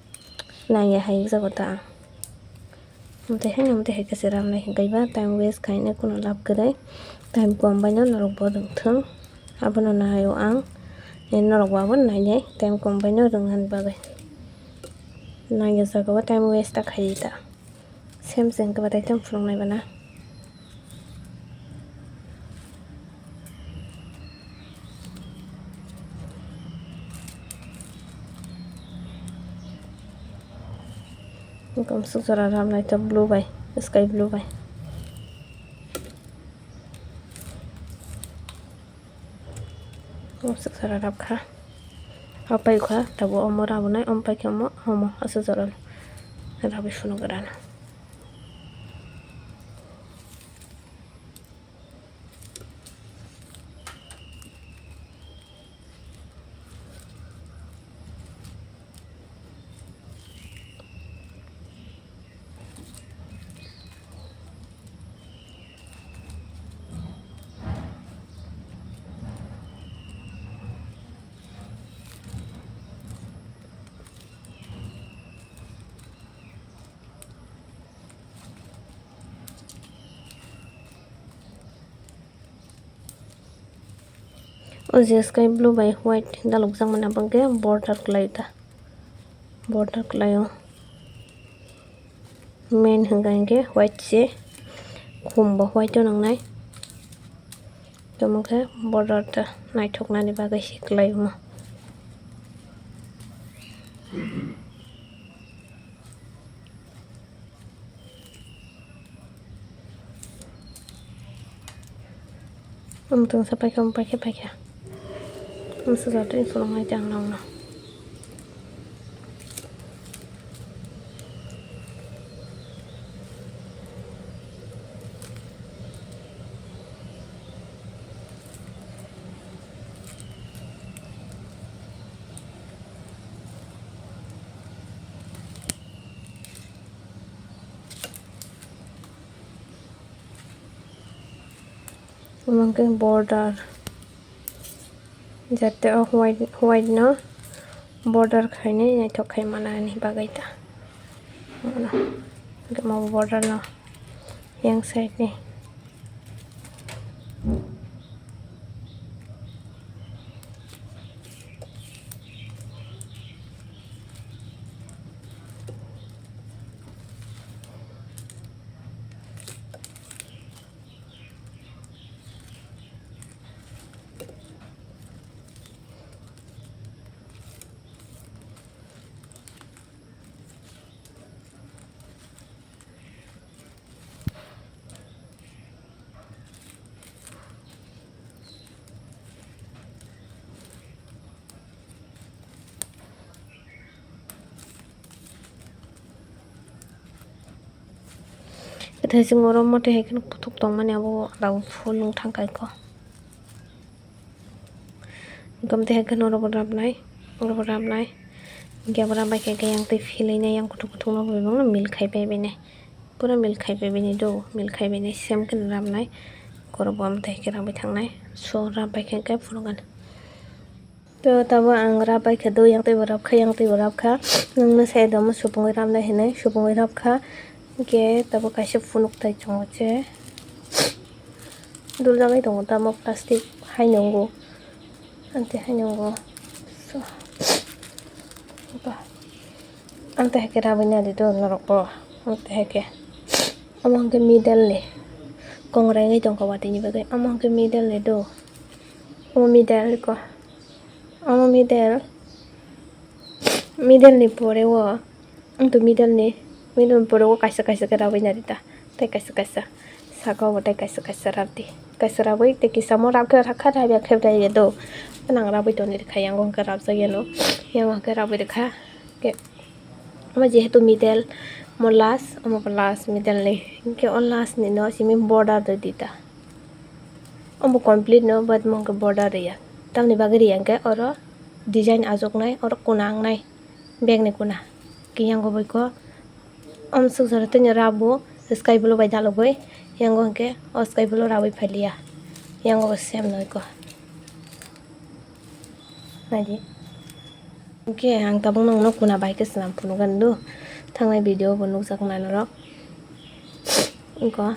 nangya hai jago ta. Amtwi haino amtwi hai khe se ramnai hwnkhe ba time waste khaina kuno lab kwrwi. Time kom baino norok bo rwngthwng. Abono naio ang. Norok bo abono nainai time kom baino rwngnani bagwi. Nangya jaga o time waste ta khaidi ta. Same same khe batai tei phunuknai bana. Komsuk jora ramnai ta blue bai, sky blue bai. Komsuk jora rap kha. Apai kha, tabo omo rabonai, om pai khe omo, omo, aswk jora rabwi phunuk rana. O je sky blue bai white dalokjak mani, abo hwnkhe border kwlai ta, border kwlai o. Main hwnkha hinkhe white se, khum bo white o nangnai. Tamo khe border ta naithoknani bagwi se kwlai omo. Omo tongsa paikha, omo paikha, paikha. Omo swkang tei phunuknai tei ang nokno. Omo khe border, jate o white, white no border khainai naithok khai manani bagwi ta. Omo border no yang side ni. Tei chwng oro mote hai kheno kuthuk tongmani, abo rao phul wng thang kha ikho. Gom tei hai kheno oro bo rabnai, oro bo rabnai. Hinkhe abo rab bai khe yang tei philwi nai, yang kuthuk kuthuk no bo bebak no mil khai pai bai nai. Pura mil khai pai bai nai do, mil khai bai nai, same kheno rabnai. Oro bo tei khe rabwi thangnai. So rab bai khe phunukgani. To tabo ang rab bai kha do, yang tei bo rab kha, yang tei bo rab kha. Nwng no sai do mo supungwi rabnai hinwi, supungwi rab kha. Hinkhe tabo kaisa phunuk tai chongo che. Dul jagwi tongo tamo plastic hai nungo. Ang tei hai nungo. So. Ba. Ang tei hai khe rabwi nadi do norok bo. Ang tei hai khe. Omo hwnkhe middle ni. Kongrai wngwi tongkha watwi ni bagwi. Omo hwnkhe middle ni do. Omo middle ko. Omo middle, middle ni pore o, wngto middle ni, middle ni pore o kaisa kaisa khe rabwi nari ta, tei kaisa kaisa saka o bo tei kaisa kaisa rabdi, kaisa rabwi tei kisa mo rab khe rakha, rab ya khe rai ya do, nang rabwi toni rikha, yango hwnkhe rabjak yano, yango hwnkhe rabwi rikha, hwnkhe. Omo jehetu middle, omo last, omo bo last middle ni. Hinkhe o last ni no simi border rwdi ta. Omo complete no, but omo hwnkhe border rwya. Tamni bagwi rwya hinkhe oro design achuknai, oro kuna wngnai, bag ni kuna. Khe yango bai kho, omo swk jora tei rabo sky blue bai dalogwi, yango hinkhe o sky blue rabwi phailiya. Yango bo same no kho. Naidi. Hinkhe ang tabuk nokno kuna bai khe swnam phunukgani do. Thangnai video bo nukjaknai norok. Wngkha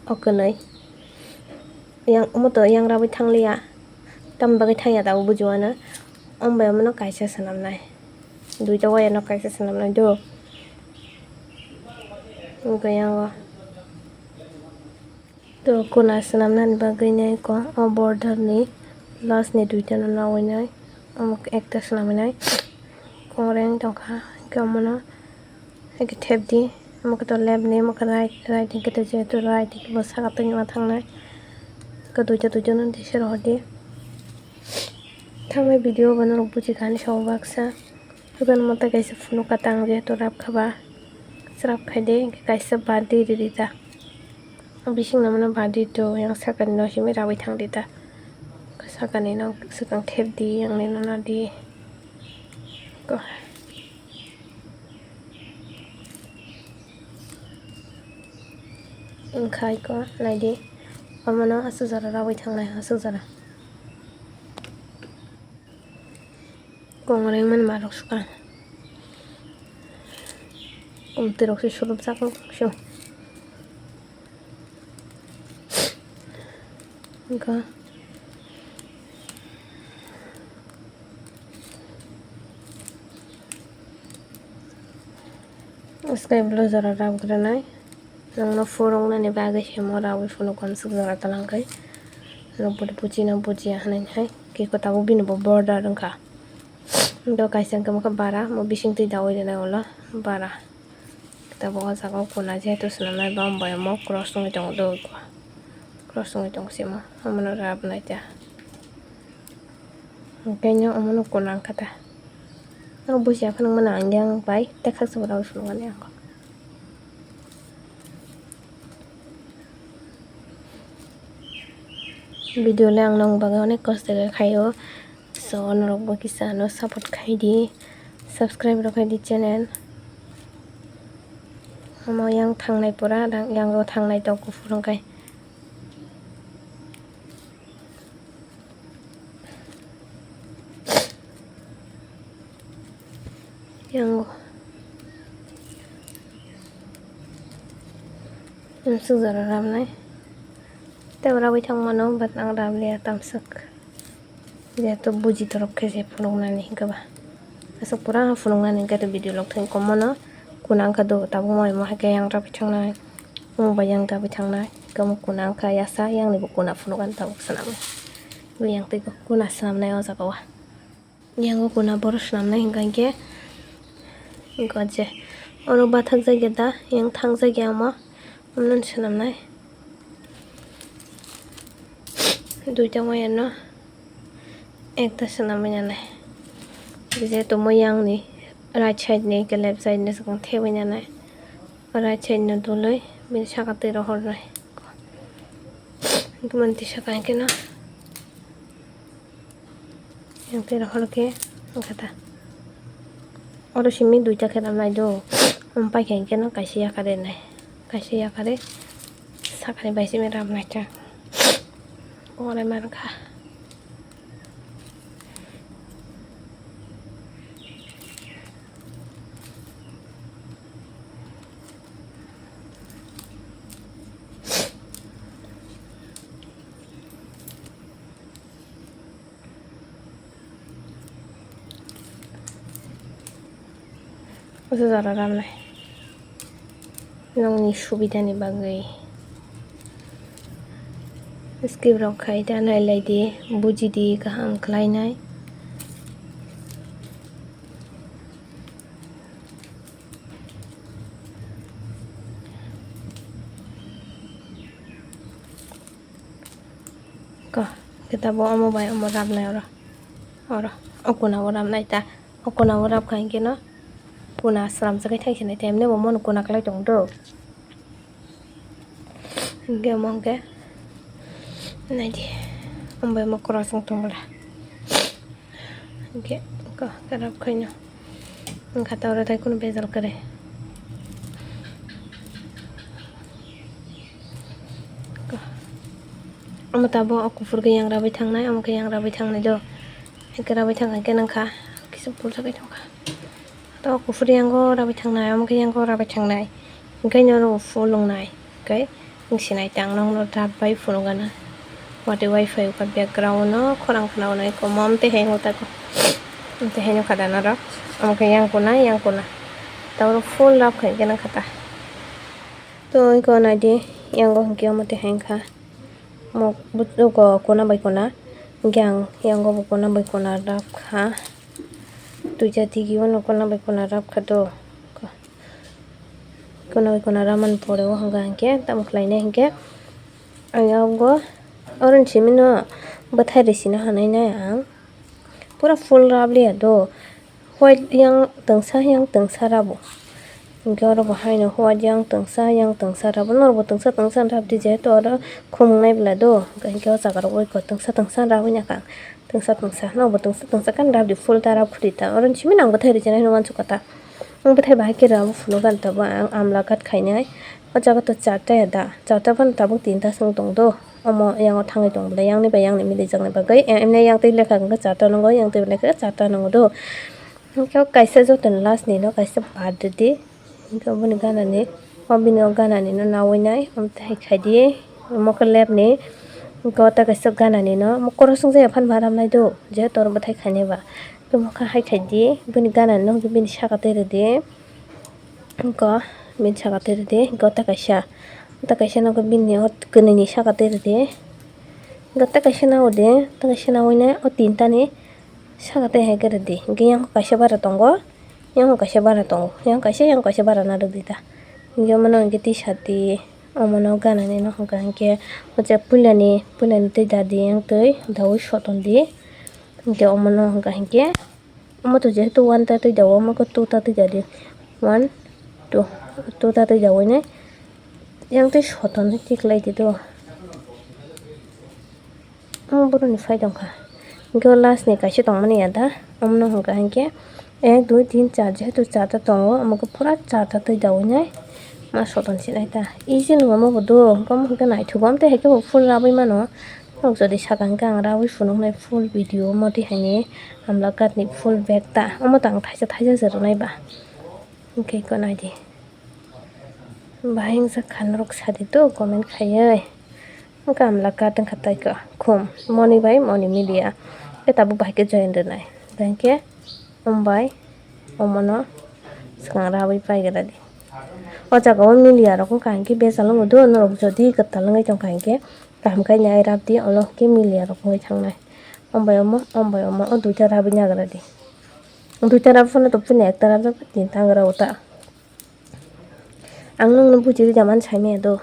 o kwnwi. Yang, omo to yang rabwi thangliya. Tamni bagwi thangya tabuk bujiwano. Omo bai omono kaisa swnamnai. Duita waya no kaisa swnamnai do. Wngkha yango. To kuna swnamnani bagwi nai ko o border ni last ni duita no nawi nai. Omo ekta swnamwi nai. Kongreng tongkha. Hwnkhe omono. Hwnkhe thep di, omo khe to left ni, omo khe right, right hwnkhe to jehetu right hwnkhe bo saka twi ma thangnai. Hwnkhe duita duita no dise rohor di. Thangnai video bo norok buji kha hinwi sabo baksa. Hwnkhe omo tei kaisa phunuk kha tang jehetu rap kha ba. Srap khai di, hwnkhe kaisa badi ridi ta. Bising no mano badi to yang saka ni no simi rawi thang di ta. Saka ni no swkang thep di, yang ni no na di. Ko. Wngkha iko, naidi. Omono aswk jora rawi thangnai, aswk jora. Kongoreng mani marok swkang. Kumtwi rok se suluk jak wng sio. Wngkha. Sky blue jora rap granai. Nwngno phuruknani bagwi se mo rawi phunuk kamswk jora twlang khe. Nwng buji no bujiya hinwi hai. Khe kwtago bini bo border wngkha. Do kaisa wngkha bara, mo bising twi dawi rwnai ulo bara. Tabuk o jaga o kuna jehetu swnamnai bam bai omo cross wngwi tongo do. Cross wngwi tongo simo. Omono rap nai ta. Hwnkhe no omono kuna wngkha ta. Abo bujiya phano mano ang yang bai tei khaksa bo rawi phunukmani ang. Video le ang nong bagwi onek kosto khe khaio. So, norok bo kisa ano support khai di, subscribe rok khai di channel. Omo yang thangnai pura, yang o thangnai tok kuphur wngkhe. Yang o. Tamswk jora ramnai. Tei rawi thang mano, but ang ramliya tamswk. Jehetu buji torok khe se phunuknani hwnkhe ba. Aswk pura phunuknani hwnkhe to video log thang komono. Kuna wngkha do tabuk moi mo hai khe yang rawi thangnai. Omo bai yang rawi thangnai. Hwnkhe omo kuna wngkha yasa, yang ni bo kuna phunukani tabuk swnamwi. Bo yang twi kuna swnamnai o jaga o. Yang o kuna borok swnamnai hwnkha hinkhe. Hwnkha je oro bathakjak ya da, yang thangjak ya omo. Omono swnamnai. Duita wire no ekta swnamwi nanai. Jehetu mo yang ni right side ni hwnkhe left side ni swkang thebwi nanai. Right side no dului bini saka twi rohornai. Hwnkhe mantwi saka hwnkhe no. Yang tei rohor khe wngkha ta. Oro simi duita khe ramnai do. Omo paikha hinkhe no kaisa yakarwi nai. Kaisa yakarwi sakani bai simi ramnai ta. Orai mankha. Oso jora ramnai. Nokni subidani bagwi. Skip rok khai ta nailai di, buji di, kaham khlai nai. Ko, kita bo omo bai omo rapnai oro. Oro, o kuna o rapnai ta. O kuna o rap khai khe no. Kuna sramjak khai thai sinai ta. Emne bo mono kuna klai tong do. Hingke omo hingke. Nai di. Omo bai omo cross wng tong bwla. Hingke ko, karap khaino. Wngkha ta oro tai kunu bejal kwrwi. Ko. Omo tabuk o kuphur khe yang rabai thangnai, omo khe yang rabai thangnai do. Hingke rabai thangkha hingke nangkha. Kisa pulsa bai thangkha. To kuphur yango rabai thangnai, omo khe yango rabai thangnai. Hingke noro full wngnai. Hingke wngsinai ta ang nokno rat bai phunukgana. Watwi wi phaio kha background no khorang khna wnai komom tei hai wngtako. Tei haino kha da norok. Omo khe yang kuna, yang kuna. Tabuk full rap khai khe nang kha ta. To iko naidi, yango hinkhe omo tei hai kha. Mo butugo kuna bai kuna. Hinkhe ang yango bo kuna bai kuna rap kha. Tuja tigi ono kuna bai kuna rap kha do. Kuna bai kuna ramani pore o hwnka hinkhe tamo khlainai hinkhe ang yago orange simino bwthai rwsina hanai nai ang. Pura full rap liya do. White yang tengsa, yang tengsa rabo. Hinkhe oro bo haino white yang tengsa, yang tengsa rabo. Norok bo tengsa tengsa rap di, jehetu oro khumung nai bwla do. Hinkhe o jaga rok bai kho tengsa tengsa rap wngya kha. Tengsa tengsa, norok bo tengsa tengsa khe rap di, full ta rap khudi ta. Oro simi nang bwthai rwchinai hwnwi uansukha ta. Ang bwthai bahai khe rabo phunukha ta bo ang amla kat khainai. O jaga to charta ya da. Charta phano tabuk tinta se wng tong do. Omo yango thangwi tong belai, yangni bai yangni milijakni bagwi. E, emne yang twi lekha hwnkhe charta nungo, yang twi lekha charta nungo do. Hwnkhe o kaisa jotoni last ni no kaisa birthday di. Hwnkhe boni ganani, o bini o ganani no nawi nai, omo tei hai khai di. Omo khe lab ni, hwnkhe o tei kaisa ganani no, omo khoroksa wngya phano ma ram nai do, je tor bwthai khainai ba. Omo khe hai khai di, bini ganani no hwnkhe bini saka tei rw di. Hwnkhe bini saka tei rw di, hwnkhe o tei kaisa, o tei kaisa no bini o kwnwi ni saka tei rw di. Hwnkhe tei kaisa no o de, tei kaisa no o nai o tinta ni saka tei hai khe rw di. Hwnkhe yang kaisa bara tongo, yang kaisa bara tongo, yang kaisa, yang kaisa bara narwk di ta. Hwnkhe omo no hwnkhe tisa di, omo no ganani no hwnkha hwnkhe o je puilani, puilani twi da di, yang twi daui soton di. Hwnkhe omo no hwnkha hwnkhe. Omo to jehetu one ta twi da o, omo khe two ta twi da di. One, two, two ta twi da o nai. Yang twi soton twi khlai di do. Omo boroni phai tong kha. Hwnkhe o last ni kaisa tong mani ya da. Omo no hwnkha hwnkhe ek, dui, tin, char, jehetu char ta tongo, omo khe pura char ta twi da o nai. Ma soton se nai ta. Easy nung omo bo do. Hwnkhe omo hwnkhe naithogo. Omo tei hai khe bo full rabwi mano. Norok jodi saka hwnkhe ang rawi phunuknai full video omo tei haini amla katni full bag ta. Omo tang thaisa thaisa se rwnai ba. Hwnkhe iko naidi. Bahai wngsa kha norok sadi to comment khaiwi. Wngkha amla kat wngkha taiko khum. Moni bai moni miliya. Khe tabuk bahai khe join rwnai. Bahai khe ombai omono swkang rawi paigra di. O jaga o miliya rok wngkha hinkhe bejal wngwi do norok jodi kwtal wngwi tongkha hinkhe. Kaham khe nai rap di, olo khe miliya rok wngwi thangnai. Ombai omo, ombai omo, o duita rabwi nagra di. Duita rab phano to puila ekta rab jak, tinta gra uta. Ang nungno buji rwja man sai maya do.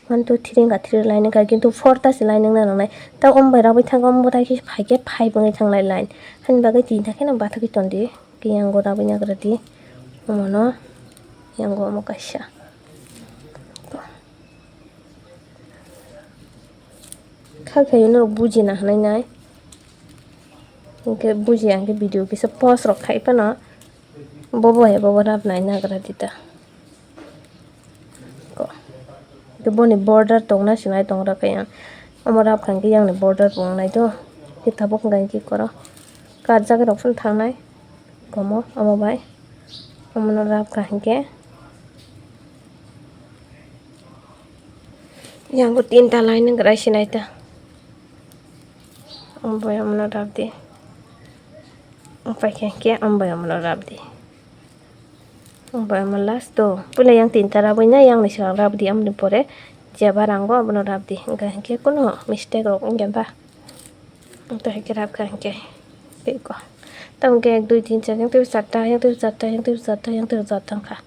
One, two, three wngkha, three line wngkha, kintu four ta se line wngna nangnai. Ta ombai rabwi thangkha, omo tai khe phai khe five wngwi thanglai line. Hani bagwi tinta kheno bathagwi ton di. Khe yango rabwi nagra di. Omono yango omo kaisa. Kha khe norok bujina hinwi nai. Hinkhe bujiya hinkhe video kisa post rok khai phano bobo hai bobo rap nai nagra dita. Ko. Hinkhe boni border tongna sinai tongra khe yang. Omo rap kha hinkhe yang ni border bo wngnai do. Hinkhe tabuk hwnkha hinkhe koro. Karjak rok phano thangnai. Komo omo bai. Omono rap kha hinkhe. Yang bo tinta line wngkha sinai ta. Ang bai omono rap di. Ang pai khe khe ang bai omono rap di. Ang bai omo last to. Puila yang tinta rabwi na yang ni swkang rap di, amoni pore jeba rango abono rap di. Hwnkha hinkhe kuno mistake rok wngya ba. Ang to hinkhe rap kha hinkhe. Tei ko. Tamo khe ek, dui, tin, char, yang tei charta, yang tei charta, yang tei charta, yang tei charta wngkha.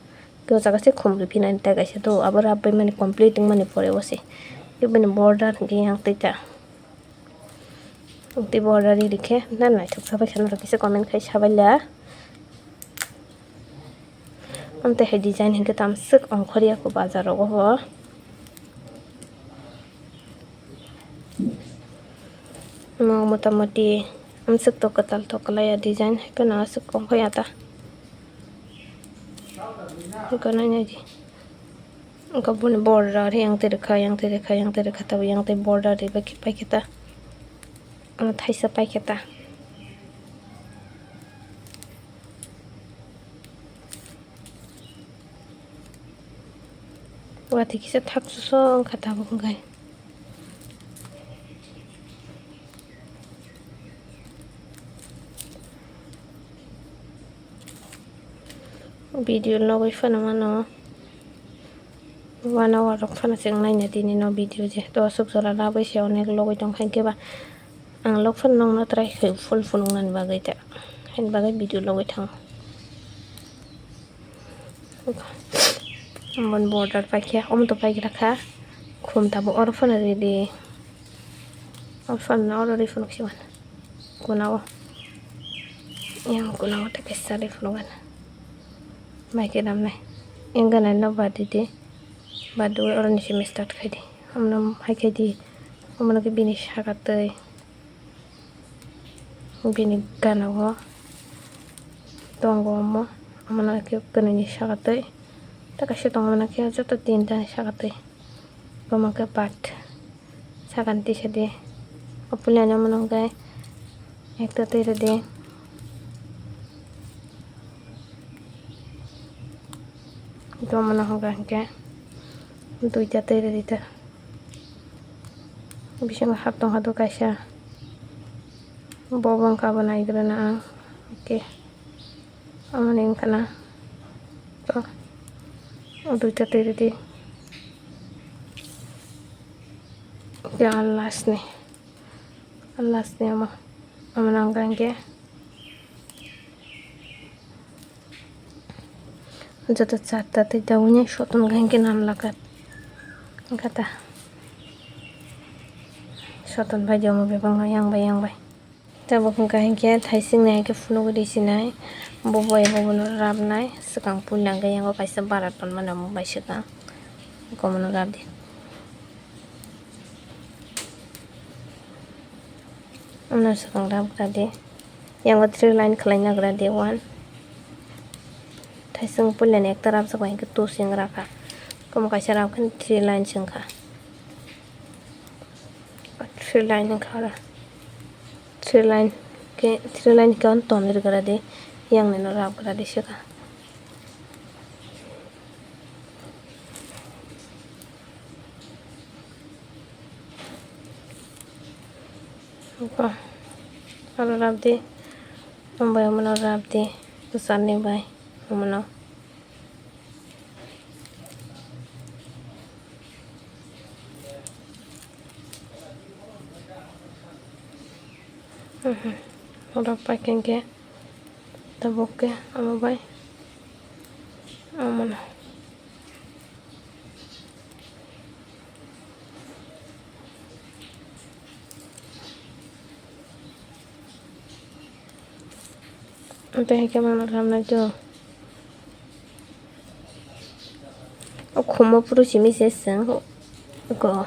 Tei o jaga se khum rwphinani tei kaisa do, abo rap bai mani complete wngmani pore o se. Tei bini border hinkhe yang tei ta. Tei border ri rikhe na naithok sabai khe norok kisa comment khai sabai la. Amtwi hai design hinkhe tamswk ongkhorya kho bazar rogo bo. Mo motamoti amswk to kwtal to kwlaiya design, hai phano aswk ongkhorya ta. Gana nai di. Wngkha boni border yang twi rwkha, yang twi rwkha, yang twi rwkha, tabuk yang twi border ribai khe paikhe ta. Ano thaisa paikhe ta. Watwi kisa thaksuso wngkha tabuk wngkha. Video logwi phano mano. One hour rok phano chwng naina tini no video je. To aswk jora labwi se onek logwi tong kha, hinkhe ba ang log phano nokno try khai full phunuknani bagwi ta. Haini bagwi video logwi thango. Omo border paikha, omo to paigra kha. Khum tabuk oro phano ridi. Oro phano oro ri phunuk si mano. Kuna o. Yang kuna o tei kaisa ri phunuk mano. Mai khe damnai. Yang gana no badi di. Badi oro ni simi start khai di. Omo no hai khai di. Omo no khe bini saka twi. Bini gana o tongo omo. Omo no khe kwnwi ni saka twi. Tei kaisa tongo omo no khe joto tinta ni saka twi. Omo khe part. Sakani tisa di. O puilani omo no hwnkhe ekta twi rw di. Omo no hwnkha hinkhe duita twi rw di ta. Bisingo hap tong kha do kaisa. Bo bo wngkha bo naigrana ang. Okay. Omo ni wngkha na. To. O duita twi rw di. Yang last ni. Last ni omo. Omo nang kha hinkhe. Joto charta tei tabukni soton kha hinkhe nam lakha. Wngkha ta. Soton bai di omo bebak no yang bai yang bai. Tabuk hwnkha hinkhe thaising ni hai khe phunugwi rw sinai. Bo bai bo bono rabnai. Swkang puila hwnkhe yango kaisa barat tonmani omo bai swkang. Omo no rab di. Omo no swkang rab gra di. Yango three line khlai nagra di one. Thaising puilani ekta rabjak bai hwnkhe two se wng rakha. Omo kaisa rab khe three line se wngkha. Three line wngkha oro. Three line khe, three line khe on tonwi rwgra di. Yang nino rab gra di swkha. Aro rab di. Omo bai omo no rab di. Kwchar ni bai omo no. Oro paikha hinkhe tabuk khe omo bai omo no. Tei hai khe mano ramnai do. O khumo phuru simi se chwng go.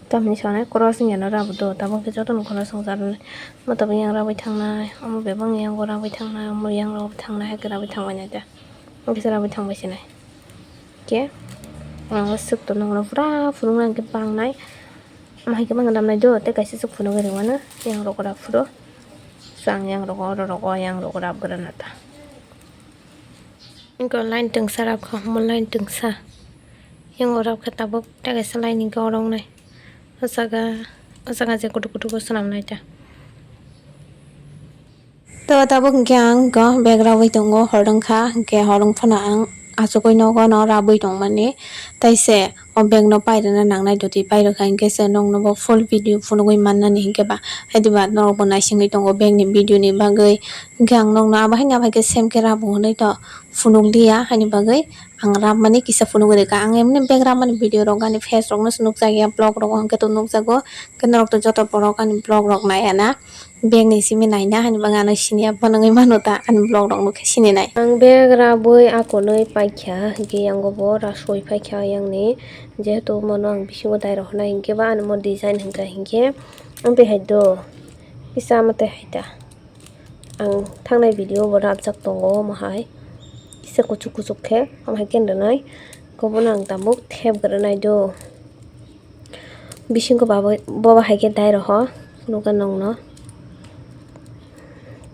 Tamni sanai cross wngya no rabo do. Tabuk khe jotono cross wngjak rwnai. Omo tabuk yang rabwi thangnai. Omo bebak yang bo rabwi thangnai. Omo yang rabwi thangnai. Hai khe rabwi thangbai nai da. Omo kisa rabwi thangbai se nai. Khe ang swk to nokno pura phunukna hwnkhe bangnai. Omo hai khe mano damnai do. Tei kaisa swk phunugwi rwmano. Yang rok rab phuru. So ang yang rok oro rok o yang rok rab gra na ta. Wngkha line twngsa rab kha, omo line twngsa. Yang o rab kha tabuk tei kaisa line hwnkhe oro wngnai. O jaga, o jaga je kutuk kutuk o swnam nai ta. To tabuk hwnkhe ang go bag rabwi tongo, hor wngkha, hwnkhe hor wng phano ang achugwi nogo no rabwi tongmani. Tei se o bag no pairwna nangnai dotwi pairwkha, hinkhe se nokno bo full video phunugwi mannani hinkhe ba, haidiba norokbo naisingwi tongo bag ni video ni bagwi. Hinkhe ang nokno abo haino abo hai khe sem khe rabo hwnwi to phunukliya, haini bagwi ang rabmani kisa phunugwi rwkha. Ang emni bag rabmani video rok ani face rokno se nukjakya, vlog rogo hinkhe to nukjago, hinkhe norok to joto borok ani vlog rok naiya na. Bag ni simi naina hani bagwi ano siniya, phunugwi mano ta ani vlog rok nukhe sininai. Ang bag rabwi akonwi paikha, hinkhe yango bo rasoi paikha ayangni, jehetu omono ang bisingo dai rohornai hinkhe ba ani omo design hinkha hinkhe, amtwi hai do kisa amtwi hai ta. Ang thangnai video bo rabjak tongo omo hai kisa kuchuk kuchuk khe, omo hai khe rwnai, obono ang tabuk thep rwnai do. Bisingo babo, bobo hai khe dai roho, nukha nokno.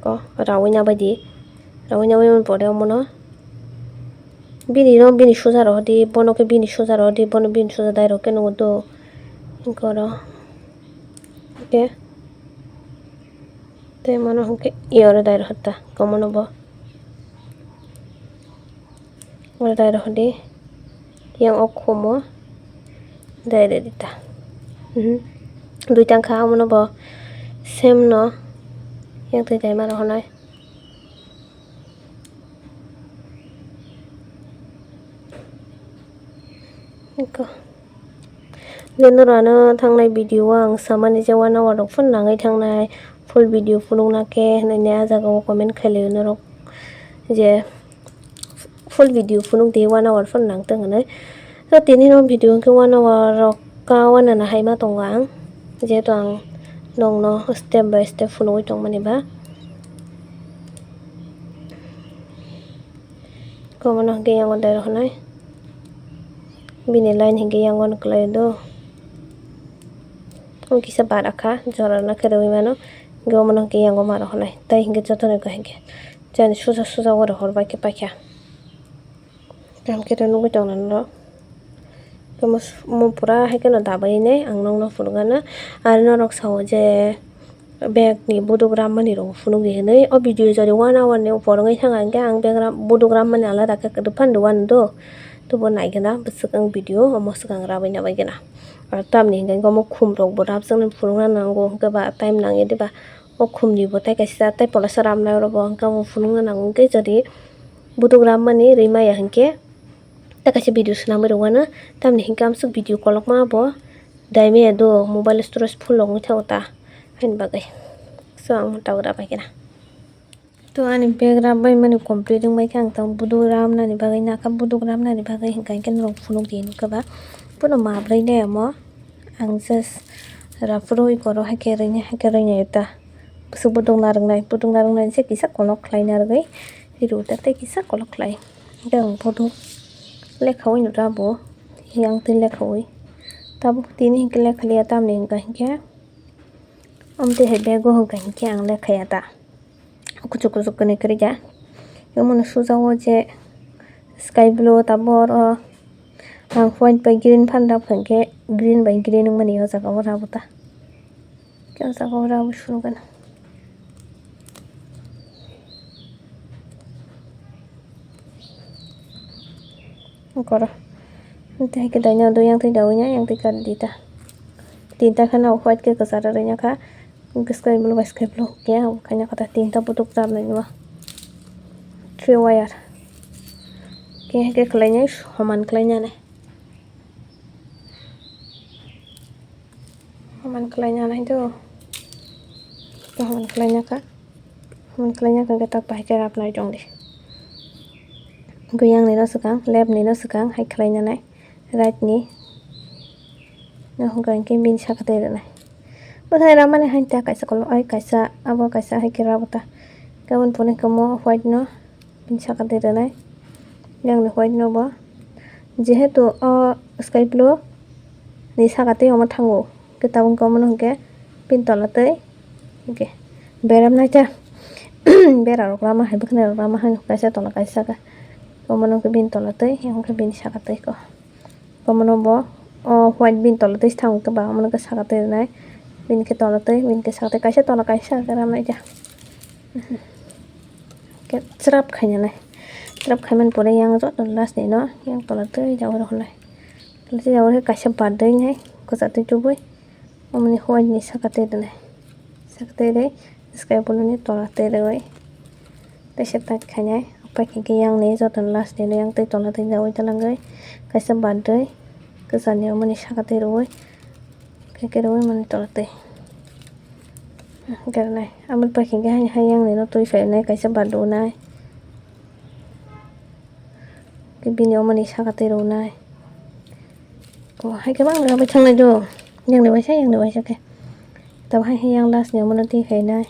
Ko, rawui nabai di. Rawui nabai mani pore omono. Bini no, bini suja roho di, bono khe bini suja roho di, bono bini suja dai roho khe nungo do. Hinkhe oro. Hinkhe. Tei mano hinkhe iyoro dai roho ta, komono bo. Dai rw di. Yang o khumo. Dai rw di ta. Mhm. Dui tang kha, omono bo same no. Yang twi dai ma rw hwnwi. Eko. Je norok ano thangnai video o ang samani je one hour rok phano nangwi thangnai, full video phunukna khe hwnwi a jaga o comment khailai norok je full video phunuk di one hour phano nang tong hwnwi. So tini no video hwnkhe one hour rok ka wanana hai ma tongo ang, jehetu ang nokno step by step phunugwi tongmani ba. Komono hwnkhe yango dai rw hwnwi. Bini line hinkhe yango no kwlai do. Tamo kisa bara kha, jora na khe rwui mano. Hinkhe omono hinkhe yango ma rw hwnwi. Tai hinkhe jotono hinkhe jani suja suja oro hor bai khe paikha. Tamo khe to nugui tongna norok. Tamo s-, mo pura hai kheno dabai nai ang nokno phunukgana. Aro norok sao je, bag ni buduk rammani rok phunukdi hinwi. O video jodi one hour ni upor wngwi thangkha hinkhe ang bag ram-, buduk rammani alada khe kwdwk phano rwano do. Tobo naigwna bwswk ang video omo swkang rabwi nabaigwna. Aro tamni hinkhe omo khum rokbo rapjaknai phunukna nango hinkhe ba time nangya diba. O khumni bo tei kaisa tei polesa ramnai oro bo hinkhe omo phunukna nango hinkhe jodi buduk rammani rwi maya hinkhe tei kaisa video swnamwi rwano. Tamni hinkhe amsuk video kolokma bo daimaya do mobile storage full wngwi thango ta. Haini bagwi. So, ang tabuk rap bai khe na. To, ani bag rap bai mani complete wng bai khe ang tang buduk ramnani bagwi nakha, buduk ramnani bagwi hwnka hinkhe norok phunuk di nukha ba. Bono mabrwi de omo. Ang just rap phuru oi koro hai khe rwini, hai khe rwini ta. Bwswk buduk narwknai, buduk narwknai se kisa kolok khlai narwgwi rw ta tei kisa kolok khlai. Hinkhe ang buduk lekhaui no rabo, yang twi lekhaui. Tabuk tini hinkhe lekha liya tamni hwnka hinkhe. Amtwi hai bego hwnka hinkhe ang lekhaya ta. Kuchuk kuchuk kwnwi kwrwi kha. Omono sujao je sky blue tabuk oro ang white bai green phan rap hinkhe green bai green wngmani o jaga o rabo ta. Khe o jaga o rabo suru gana. Koro. Tei hai khe daina do yang twi dawi na yang twi kar di ta. Tinta kheno white khe kwcharo rwina kha. Hwnkhe sky blue bai sky blue khe ang khaina kha ta tinta buduk rap nai nw. Three wire. Khe hai khe khlai nai soman khlai nai. Haman khlaina nai do. Haman khlaina kha. Haman khlaina kha khe tak bahai khe rap nai tong di. Gwi yang ni no swkang, left ni no swkang hai khlaina nai. Right ni. No hwnkha hinkhe bini saka twi rwnai. Bwkhwnai ramani hai ta kaisa kolok, ai kaisa, abo kaisa hai khe rabo ta. Gabon phone khe mo white no. Bini saka twi rwnai. Yang ni white no bo. Jehetu o sky blue ni saka twi omo thango. Khe tabuk khe omo no hwnkhe bini tola twi hwnkhe beram nai ta. Bera rok rama hai bwkhwnai rok rama hai kaisa tola kaisa saka. Omo no hwnkhe bini tola twi yang hwnkhe bini saka twi ko. Omono bo, o white bini tola twi thang khe ba, omono khe saka twi rwnai. Bini khe tola twi, bini khe saka twi, kaisa tola kaisa khe ramnai kha. Khe chwrap khaina nai. Chwrap khaimani pore yang joto last ni no, yang tola twi jagao rw hwnai. Tola twi jagao khe kaisa bar dwi nai, kwchar twi tubui. Omoni white ni saka twi rwnai. Saka twi rwi, sky blue ni tola twi rwi. Teisa tak khainai. Paikha khe yang ni joto ni last ni yang twi tola twi jagwi twlangwi. Kaisa bar dwi. Kwchar ni omoni saka twi rwi. Khe khe rwi mani tola twi. Khe rwnai. Amo paikha khe hai, hai yang ni no twi phainai kaisa bar dwi nai. Khe bini omoni saka twi rwnai. Ko hai khe bang rwui thangnai do. Yang ni waisa, yang ni waisa khe. Tabuk hai hai yang last ni omono twi khainai.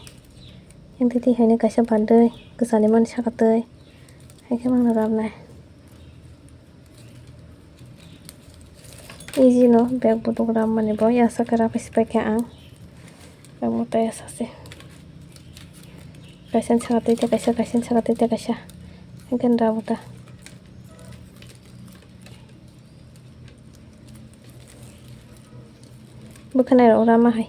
Yang twi twi khainai kaisa bar dwi, kwchar ni mani saka twi. Hai khe bang rwnai. Easy no bag buduk rammani bo yasa khe raphi se paikha ang. Bag mutai yasa se. Kaisa ni saka twi tei kaisa, kaisa ni saka twi tei kaisa. Hwnkhe rabo ta. Bwkhwnai rok rama hai.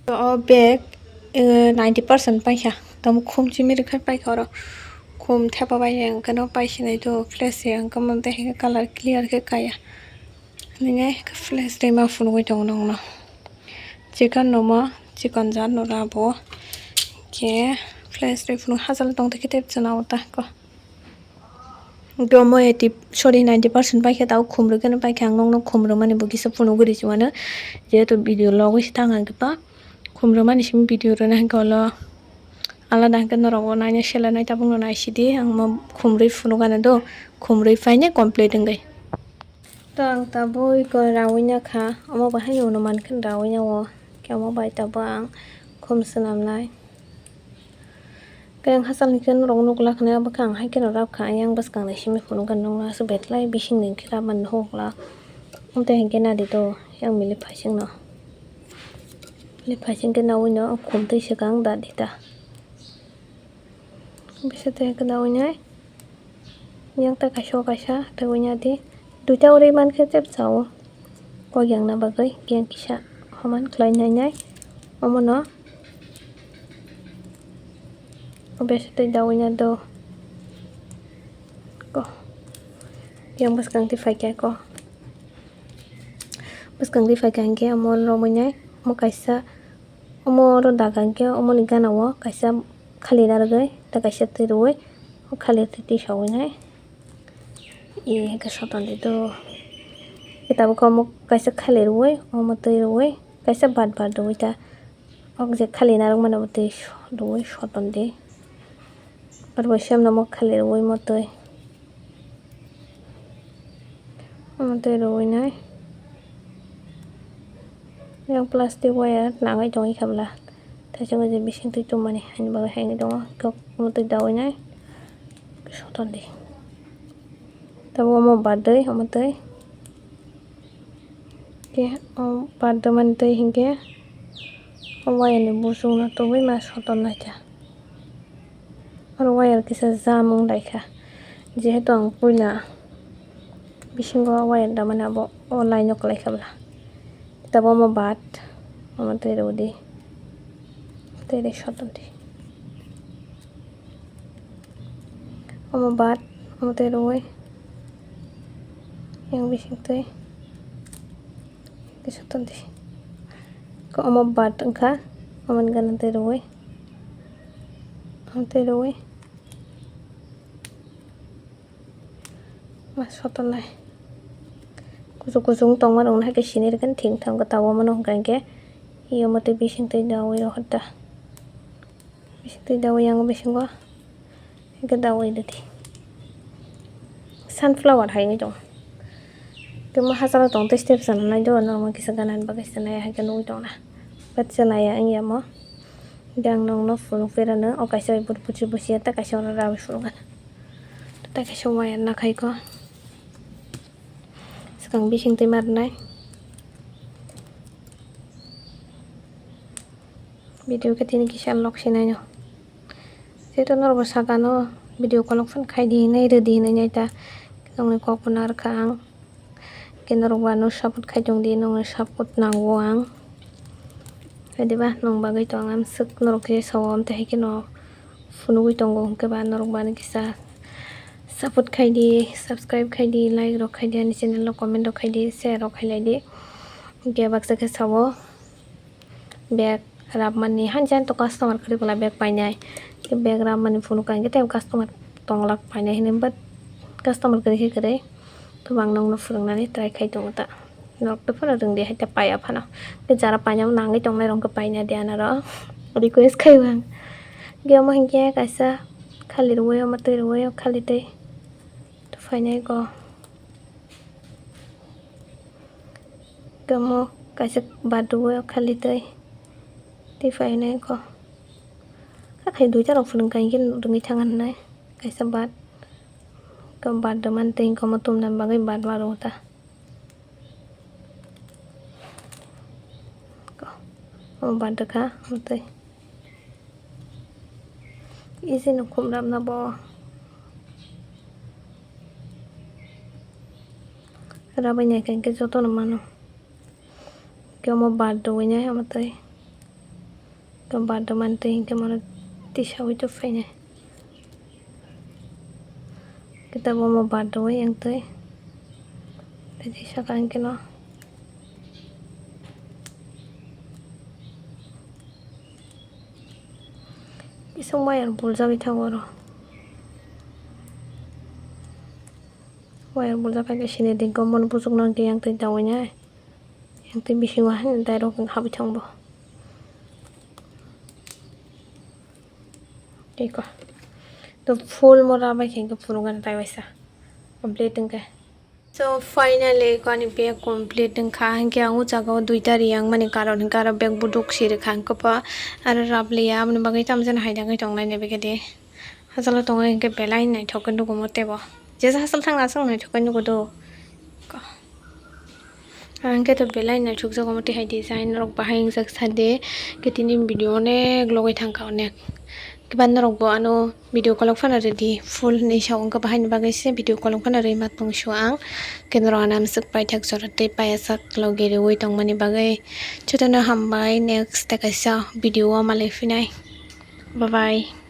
To o bag, eh, ninety percent paikha. Tamo khum chimi rwkhe paikha oro. Khum thepa bai hwnkhe no paisinai to flash se hwnkhe mo tei hwnkhe color clear khe kaya. Nini flash rwima phunugwi tongo nokno. Chikon no mo, chikon jat no rabo. Khe flash rwi phunuk hachal tong tei khe tei chwna o ta ko. Gomo eighty, sorry, ninety percent paikhe tao khum rwkhe no paikha ang nokno khum rwmani bo kisa phunugwi rwchimano. Jehetu video logwi se thang ang khe pa. Khum rwmani simi video rwna hwnkhe olo alada hwnkhe norok o naina selenai tabukno naisidi ang mo khum rwi phunukgana do khum rwi phainai complete wngwi. To ang tabuk iko rawi na kha omo bahai uno mankhe rawi na o khe omo bai tabuk ang khum swnamnai. Khe ang hachal hwnkhe norok nukla khna abo khe ang hai kheno rap kha ayang bwskang ni simi phunukgana nokno aswk betlai bising ni hwnkhe rap mani nukla. Amtwi hwnkhe nadi do yang mili phaisingno. Mili phaising khe nawi no khum twi swkang da di ta. Bisa twi hwnkhe nawi nai. Yang ta kaisa o kaisa twi wi nadi. Duita uri mankhe tei bwsa o. Kok yang na bagwi yang kisa homan khlai nai nai. Omo no. Bisa twi dawi na do. Ko. Yang bwskang twi phaikha ko. Bwskang twi phaikha hwnkhe omo romwi nai. Omo kaisa. Omo oro daga hwnkhe omoni gana o kaisa khali narwgwi tei kaisa twi rwui o khali twi twi sawi nai. E hwnkhe soton di do. Tabuk omo kaisa khali rwui omo twi rwui kaisa bat bat rwui ta. O je khali narwkmani bo twi rwui soton di. Aro bo semno mo khali rwui mo twi. Omo twi rwui nai. Yang plastic wire nangwi tongwi kha bwla. Tei chwng je bising twi tongmani haini bagwi haini tongo. Kok omo twi dawi nai. Soton di. Tabuk omo birthday omo twi. Khe o birthday mani twi hinkhe o wire ni busung no tubui ma soton naikha. Oro wire kisa jam wng laikha, jehetu ang puila bisingo wire damani abo o line o kwlaikha bwla. Tabuk omo bat, omo twi rwdi, twi rwi soton di. Omo bat, omo twi rwui, yang bising twi, twi soton di. Omo bat wngkha, omoni gana twi rwui. Tei rwui ma sotonai kuchuk kuchuk tongma rok no hai khe sini rwkhe thik thang khe tabuk mano hwnkha hinkhe iyamo tei bising twi daui rw hoda bising twi daui yang bisingo hinkhe daui rwdi. Sunflower hai wngwi tongo. Tei mo hachalo tong tei step sana nai do, norok kisa gana ni bagwi se nai hai khe nugwi tong na. But se nai ya wng ya mo. Hingke ang nokno phunuk pherano, o kaisa bai buchi buchi ya, tei kaisa oro rawi phunukgana. Tei kaisa wire nakhai ko. Swkang bising twi ma rwnai. Video khe tini kisa lok se naino. Jehetu norokbo sakano video kolok phano khai di hinwi rw di hinwi nai ta. Nokni kok phano rwkha ang. Khe norokbo ano support khai tong di, nokni support nango ang. Hai diba, nong bagwi tong ang swk norok khe sao, amtwi hai kheno phunugwi tongo, hwnkhe ba norokbo ano kisa support khai di, subscribe khai di, like rok khai di, ani channel o comment rok khai di, share rok khai lai di. Hwnkhe baksa khe sao. Bag rabmani, haini chani to customer kwrwi bwla bag painai. Khe bag rabmani phunukha hinkhe tei customer tonglak painai hinwi, but customer kwrwi khe kwrwi. Tei bo ang nokno phwrwngnani try khai tongo ta. Norok tei phano rwngdi hai ta paiya phano. Khe jara painani nangwi tongnai rok khe paina di anaro. Request khai o ang. Khe omo hinkhe kaisa khali rwui omo twi rwui o khali twi. Phainai ko. Tamo kaisa badu o khali tei, tei phainai ko. Hakhai duita rok phunuk kha hinkhe rwngwi thang hwnwi kaisa bad. Ko bad rwmani tei hinkhe omo tumna bagwi bad ma rwo ta. Ko, omo bad rwkha omo tei. Easy no khum rabna bo. Rabai nai khe joto no mano. Khe omo bad rwui nai omo tei. Bardo mantwi hinkhe mano tisaui tongphainai. Kita bo mo bardo oi yang twi. Tei twi saka hinkhe no. Kisa wire buljagwi thango oro. Wire buljak khe sini di gomon bujuk nang di yang twi dawi nai. Yang twi bisingo haino direct habwi thang bo. Eko. To full mora bai khe phunukgani tai waisa. Complete wngkhe. So finally ko ani bag complete wngkha. Hinkhe ang o jaga o duita riyang mani karon hinkhe aro bag buduk sirikha hinkhe pa aro rabliya aboni bagwi tamjani haidagwi tongnai ni bigidi. Hachalo tongo hinkhe belai naithok khe nugo mo tebo. Jesa hachal thangna aswk naithok khe nugo do. Ang khe to belai naithokjago omo twi hai design rok bahai wngjak sa de, khe tini video onek logwi thangkha onek. Kiba norok bo ano video kolok phano rwdi full hinwi sa wngkha, bahai ni bagwi se video kolok phano rwima tong sio ang. Khe norok ano amswk paithak jora tei payasak logi rwui tongmani bagwi. Jotono hambai, next tei kaisa video o malai phinai. Bye bye.